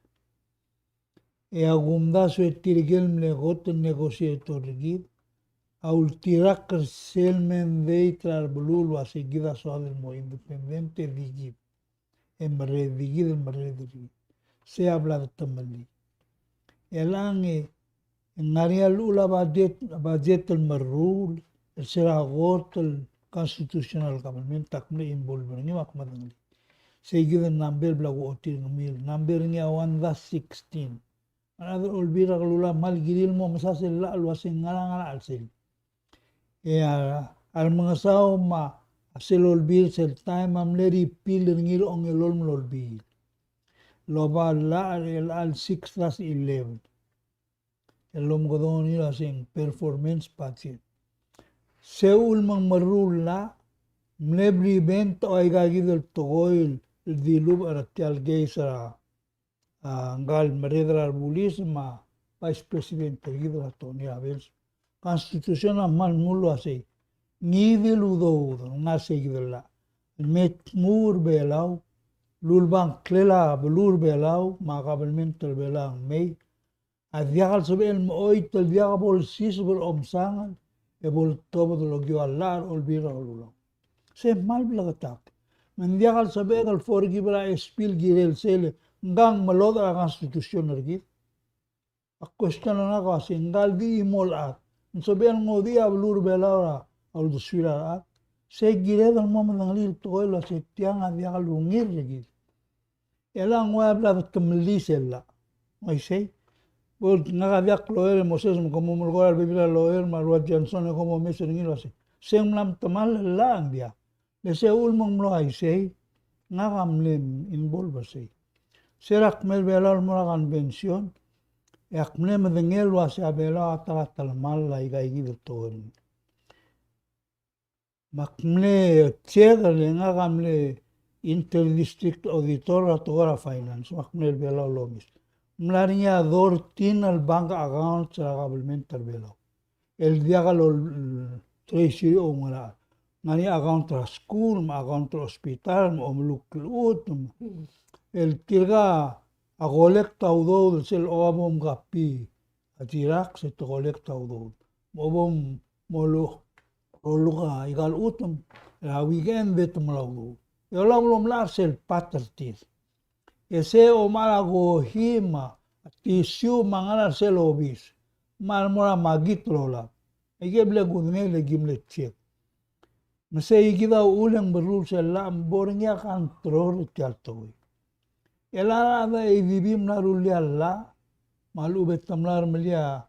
E a kumdasu e tirke el mle kot el negotiator er kid a ultirakl er sel mandate er a beluu el uasei kid a soad el mo independent e di kid. E merreder, di kid el merreder er kid. Sei a bla detemellii. E chelechang e ng ngar er ngii a llechul a budget, budget el meruul, el se er a kot el constitutional government a kmal involve er ngii me ak medengelii. Sei kid el number el bla kuchotii er kemiu, number er ngii a one dash sixteen. A rechad er a Olbiil er a Kelulau a kmal kirir el mo mesa sel llach el uasei ngera, ngera a chelsel. E a, a remengesau me a sel Olbiil sel taem a mle repeal er ngii er a ongelolem el Olbiil. El oba llach er chelecha el six dash eleven. El omekedong er ngii el uaseng performance budget. Seul me ng meruul el llach, mle prevent a ua ika kid el tekoi el dilubech er tia el case er a, a, ngka el merreder er a rebulis me a vice president er kid er a Tony Abels. Constitution a kmal mle uasei, ngii di el udoud el ngar sei kid el llach. Me tmuu er Belau, lulebangklel a beluu er Belau, me a kabelment er Belau a mei, a diak el sebechel el mechoit el diak bo lsiseb er a omsangel, e bo ltobed el okiu a llach er a Olbiil er a Kelulau. Sei kmal bleketakl. Me ng diak el sebechek el forgive er a S P el kirel sel, ngka ng melodech er a constitution er kid. A question er ngak a uasei, ngka el di chimo el chad, ng sebechel el ngodechii a beluu er Belau er a uldesuir a rechad? Se kired el mo medengelii el tekoi el uasei tiang a diak lungil er kid. E le ng ua bla de kemellii sel llach. Ng uaisei. Bo ngak a diak lawyer e Moses me ke mo melekoi er a rebebil er a lawyer me a rua Johnson e kom omes er ngii el uasei se ng mla metemall el llach, ng diak. Le se uchul me ng mlo uaisei, ngak a mle involve er sei. Se er a kmei el Belau el mo er a convention, e ak mle medengei el uasei a Belau a ta er a telemall a ikaikid el tekoi er ngii. Me ak mle check el ngak a mle inter-district auditor er a tekoi er a finance, me ak mle er a Belau el omes. Ng mla er ngii a thirteen el bank accounts er a government er a Belau el diak el treasury a oungerachel. Ng ngar er ngii a account er a skuul, me a account er a hospital, me a omeluk el chutem. El tirka a collect a udoud el sel oba mo mkapii a Xerox e te collect a udoud. Mo bo mo luk, luk a ikal chutem, er a weekend e te mla udoud. E ola mlo melai er sel part er tir. E se omechar a kohi me a tissue me a ngar er sel obis. Me a remo er a makit el olab. Aike el bla kudengei e le ki mle check. Me sei kid a uchul e ng berrur sel llach me bo er ngii a control er tia el tekoi. E le a rechad er a ADB a mla rullii a llach, me a lechub e te mla remelii a,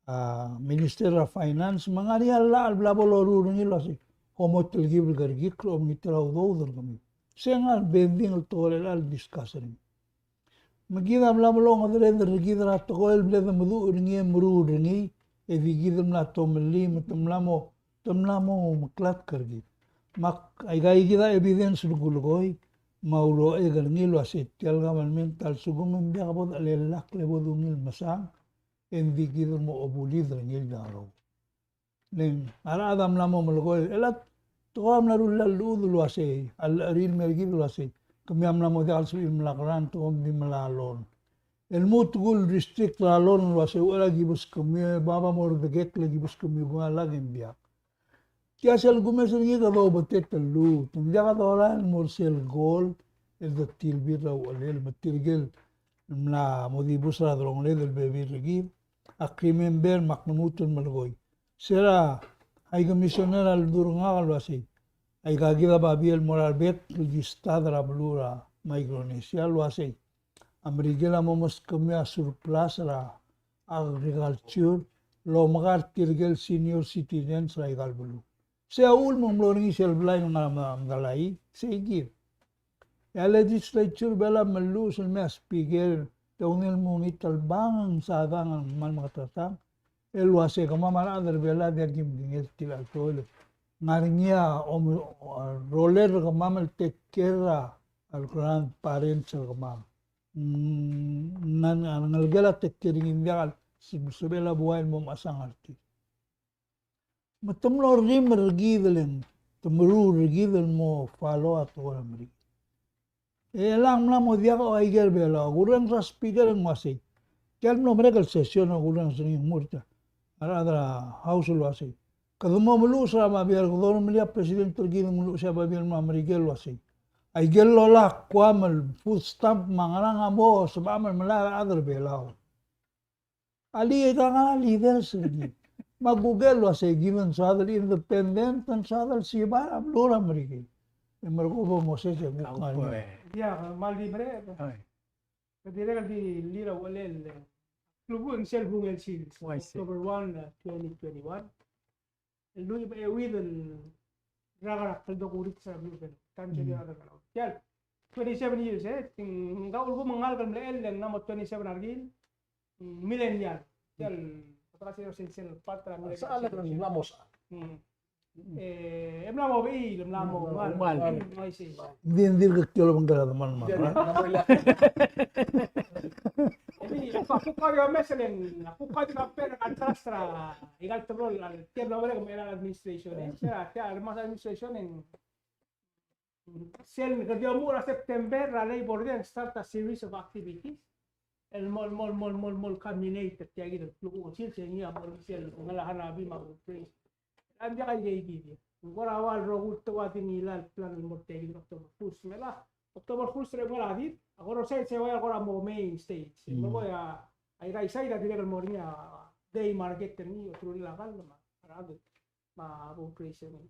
a, Minister er a Finance, me ng ngar er ngii a llach el bla bo loruul er ngii el uasei, kom mo telkib el kerekikl, omengit er a udoud er kemiu. Se ng ngar er a pending el tekoi er a llach el discuss er ngii. Me kid a mla melongedereder er kid er a tekoi el bla de meduch er ngii e meruul er ngii, e di kid el mla tomellii me te mla mo, te mla mo meklatk er kid. Me ak, aika kid a evidence el kulekoi, me a ulochek er ngii el uasei tia el government a lsekum e ng diak bo dechelellakl e bo dungil mesang, e ng di kid el mo obulid er ngii el diak louch. Le ng a rechad a mla mo melekoi, e le a tekoi a mla rullii a llechud el uasei, a llechir el mer kid el uasei, kemiu a mla mo diak el sebechir el mla grant, kom di mla loan. El lmuut el restrict er a loan el uasei, uchei er a kibeskemiu, e bab a mo rdekekl e kibeskemiu, kemiu a lak e ng diak. Tia sel kumes er ngii kede obetet el lmuut, ng diak dorael el mo er sel goal el de tilbir er a uchelel, me tirke el mla mo dibus er a delongeled el bebil er kid. Ak remember me ak lmuut el melekoi. Se er a High Commissioner a ledu er ngak el uasei, aika kid a babier el mo er a rebek el ki study er a beluu er a Micronesia el uasei, a Merikel a mo meskemiu a surplus er a agriculture el omeka er tirke el senior citizens er aika el beluu. Se a uchul me ng mlo er ngii sel blai el ngar er a medalaii, sei kid. E a legislature er a Belau a melluches el mei a speaker, te ungil el mungit el bang, ng sadang, ng kmal meketeketang el uasei kemam a rechad er a Belau a diak kim kinged er tia el tekoi el ngar er ngii a om, a rolel er kemam el take care er a, a grandparents er kemam. Mm, ng ngar er ngelekel a take care er ngii, ng diak el sebe, sebechel a buai el mo mechesang er tir. Me te mlo rim er kid el, te meruul er kid el mo follow a tekoi er a Merikel. E chelechang e ng mla mo diak a ua ikel Belau, a kurrenges er a speaker e ng uasei. Tia el mlo merek el session a kurrenges er ngii, ng mo er tia a rechad er a House el uasei, kede mo meluches er a babier, kede oremelii a president er kid e meluches a babier el mo er a Merikel el uasei, aikel lolai a Guam el food stamp me a ngerang a mo sebecham el melai a rechad er a Belau. Alii, e kang a leaders er kid. Me a kuk el uasei kid a ng soad el independent, ng soad el sibai er a beluu er a Merikel. E merekong bo Moses e kuk ngar er ngii. Ia, me a ldi merek. Ai. Ke dirrek el di lir a uchelel, e, klukuk e ng sel bung el sils, October one, e, twenty twenty-one. El lluich me a euid el rak er a kldokuriks er a beluu er a Belau. Tan sel, mm, rak er a Belau. Tia el twenty-seven years, e, ng, ng kau el bo me ng ngalek el mlechell e ng mla mo twenty-seven a rekil, mm, millennial. Tia el, mm, sel, sel part er a millennial. Sechal e ng mla mo sechal. Mm. E, e mla mo bechiil, e mla mo, mm, ngalek. Ngalek. Mm, I see. Ng di, ng dirk kiei el obengkel a demal me a. Di, a kuk, a kuk di omes e le ng, a kuk di compare a contrast er a ikal teblo el, tia el mla merek el administration, e. Tia, tia el mas administration e ng, sel kede omuchel er a September er a Labor Day e ng start a series of activities el mo, el mo, el mo, el mo, el mo culminate er tia kid el klukuk el sils e ngii a mo er sel ngar er a Hanabi me a Big Race. A ng diak a ikeikid. Ng kora ua el rokui el tekoi a di ngilai el plan el mo er tia kid el October Fools. Me a October Fools er a ngar er a did, a kora sel se ua el kora mo main stage. Mm. Me kora a, a Irrai side a dirrek el mo er ngii a day market er ngii, oterulir a kall me a rechad me a Big Race er ngii.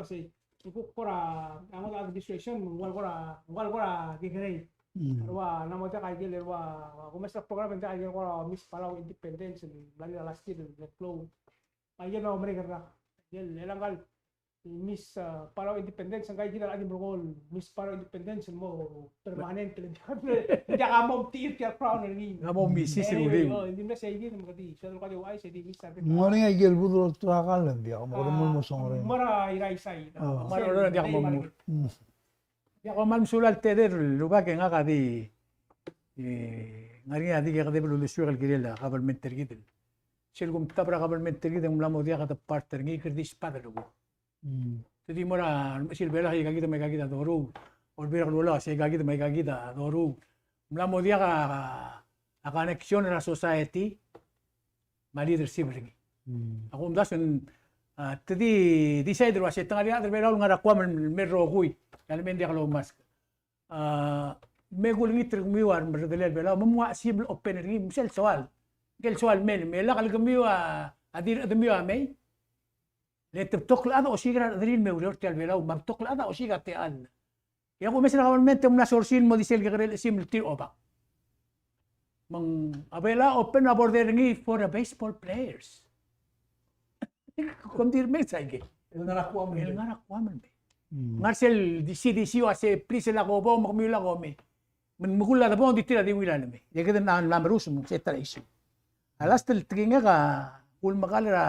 el sei. Ng kuk kora, a ngodech a administration, ng kora, ng kora kekerei. Mm. Ua, ng mo diak a ikel, ua, ua, ko mesa program e ng diak a ikel kora Miss Palau Independence, el mla er a last year, el klou. A ikel mla merek er a. Ikel, el ngka el Miss, a, Palau Independence, ngka kid a di merekong el Miss Palau Independence, el mo permanent, el diak a mo mtir tia crown er ngii. Ng mo Missus e, Ruling. O, ng di mle sei kid, me kede, so, kede uaisei, di Miss Palau. Ng ngar er ngii a ikel budel el ulterekokl, ng diak, mo kede mo, mo songerenger. Mo er a Irrai side. O. Mo er a Irrai, diak mo mo. Mm. Ia, kom kmal mesulang el tedei el rubak e ngak a di, e, ngar er ngii a di kekedeb el uldesuek el kirel a government er kid. Sel kumtab er a government er kid e ng mla mo diak a depart er ngii, kede di sbadel el rokui. Mm. Te di mo er a remechesil Belau, aika kid me aika kid a doruul. Olbiil er a Kelulau, aika kid me aika kid a doruul. Ng mla mo diak a, a connection er a society me a leadership er ngii. Mm. Ak omdasu e ng, a, te di decide el uasei te ngar er ngii a rechad er a Belau el ngar er a Guam el me el rokui, e le me ng diak loumask. A, me kulengit er kemiu a remerredelel Belau, me mnguu a chesimer el open er ngii, me sel soal. Ngike el soal el mei, me lak el kemiu a, a di rechedemiu a mei. Le te betok el chad a osiik er a rechederir el me oureor er tia el Belau, me a betok el chad a osiik a techall. E a kumes er a government e ng mla sorsir el mo di sel kekerei el chesimer el tir a obak. Me ng, a Belau a open a border er ngii for the baseball players. Kom di remei sel ikel. El ngar er a Guam el mei. El ngar er a Guam el mei. Mm. Ngar sel di C D C a uasei, please, lak obong, me kemiu lak omei. Me ng mekull a debong, ng di tir a di ungil a lemei. E kede ng mla merus me ng se ta er a issue. A last el tekingek a kulemekall er a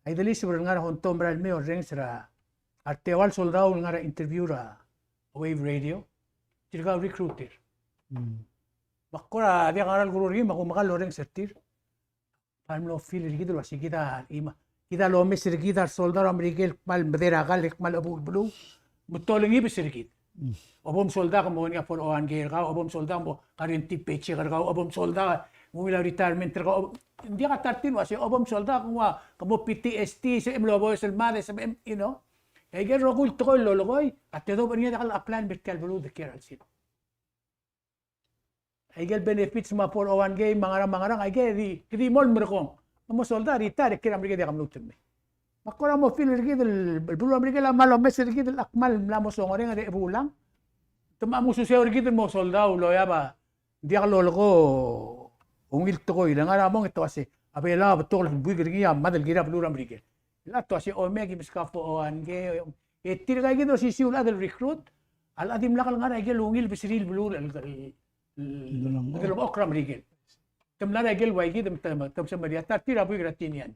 Ideliseb el ngar er a Honto, merael el mei orrenges er a, a reteua el soldau el ngar er a interview er a Wave Radio. Tirka el recruiter. Mm. Me ak kora diak a ngera el kuruul er ngii, me a kulemekall el orrenges er tir. Kmal mlo feel er kid el uasei kid a, kid a lomes er kid a resoldau er a Merikel el kmal medei er a kall, el kmal chebuul beluu. Me te olengibes er kid. Mm. Obo msoldau ke mo ngii a four oh one K er kau, obo msoldau ke mo guarantee paycheck er kau, obo msoldau ke mo ungil a retirement er kau. Ng diak a ta er tir el uasei, obo msoldau ke nguu a, ke mo P T S D, sebechem el oboes el mad, sebechem, you know. E aike el rokui el tekoi el lolekoi, a tedobech er ngii a diak el apply el mer tia el beluu el dekiei er a chelsel. Aike el benefits me a four oh one K me a ngerang me a ngerang, aike di, kede di mo el merekong. Ng mo soldau, retire, e kiei er a Merikel e diak a mluut el mei. Me ak kora mo feel er kid el, el beluu er a Merikel a kmal omes er kid el ak kmal mla mo songerenger e chebuul. Te mo ngususeu er kid el mo soldau el oeab a diak lolekoi a ungil tekoi. Le ngar er a mong e te uasei, a Belau a betok el buik er ngii a mad el kiei er a beluu er a Merikel. El a te uasei, o, me aki meskau a four oh one K, e tirka kid el osisiu el chad el recruit, a locha dimlak el ngar er a ikel ungil beseriil el beluu el, el, el, el, el obengkek er a Merikel. Te mla er a ikel ua kid, te, te, te semeriar, a ta er tir a buik er a tinian.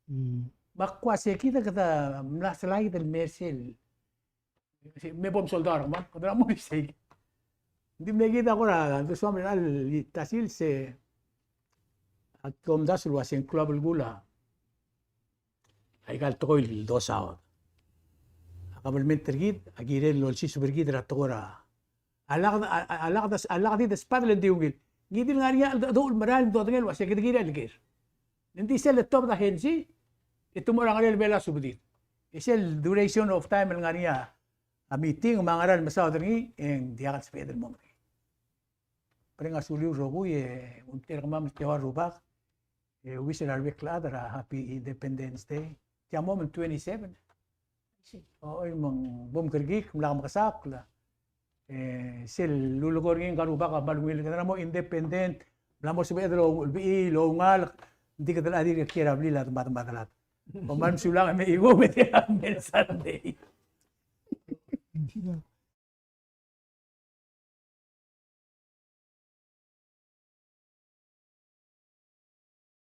Mm. Me ak uasei kid a kede mla slide el mer sel. Me bo msoldau er kemam, kede mla mo er isei. Ng di mle kid a kora, ng di soam er a chelecha el ta sils e, ak omdasu el uasei ng klou a belkul a aika el tekoi el dosaod. A kabelment er kid a kirel el olsiseb er kid er a tekoi er a, a lak, a, a, a lak, a lak di desbadel e ng di ungil. Ngii di el ngar er ngii a cheldecheduch el merael el mdodengei el uasei kede kired el ker. Ng di sel letobed a hensi, e te mo er a ngerel Belau a subedid. E sel duration of time el ngar er ngii a meeting me a ngera el mesaod er ngii, e ng diak el sebeched el mo er ngii. Mereng a suliu el rokui, e, omtechei er kemam el teua el rubak, e, wish er a rebek el chad er a Happy Independence Day. Tia mo me ng twenty-seven. Oi, me ng bo mkerekikl, mla mekesakl. E, sel lulekoi er ngii ngka el rubak a kmal ungil, kede mo independent, mla mo sebeched el obechiil, oungalek, ng di kede locha dirk kiei er a blil a demad, demad el chad. Kom kmal mesulang e me chimo me tia el Sunday.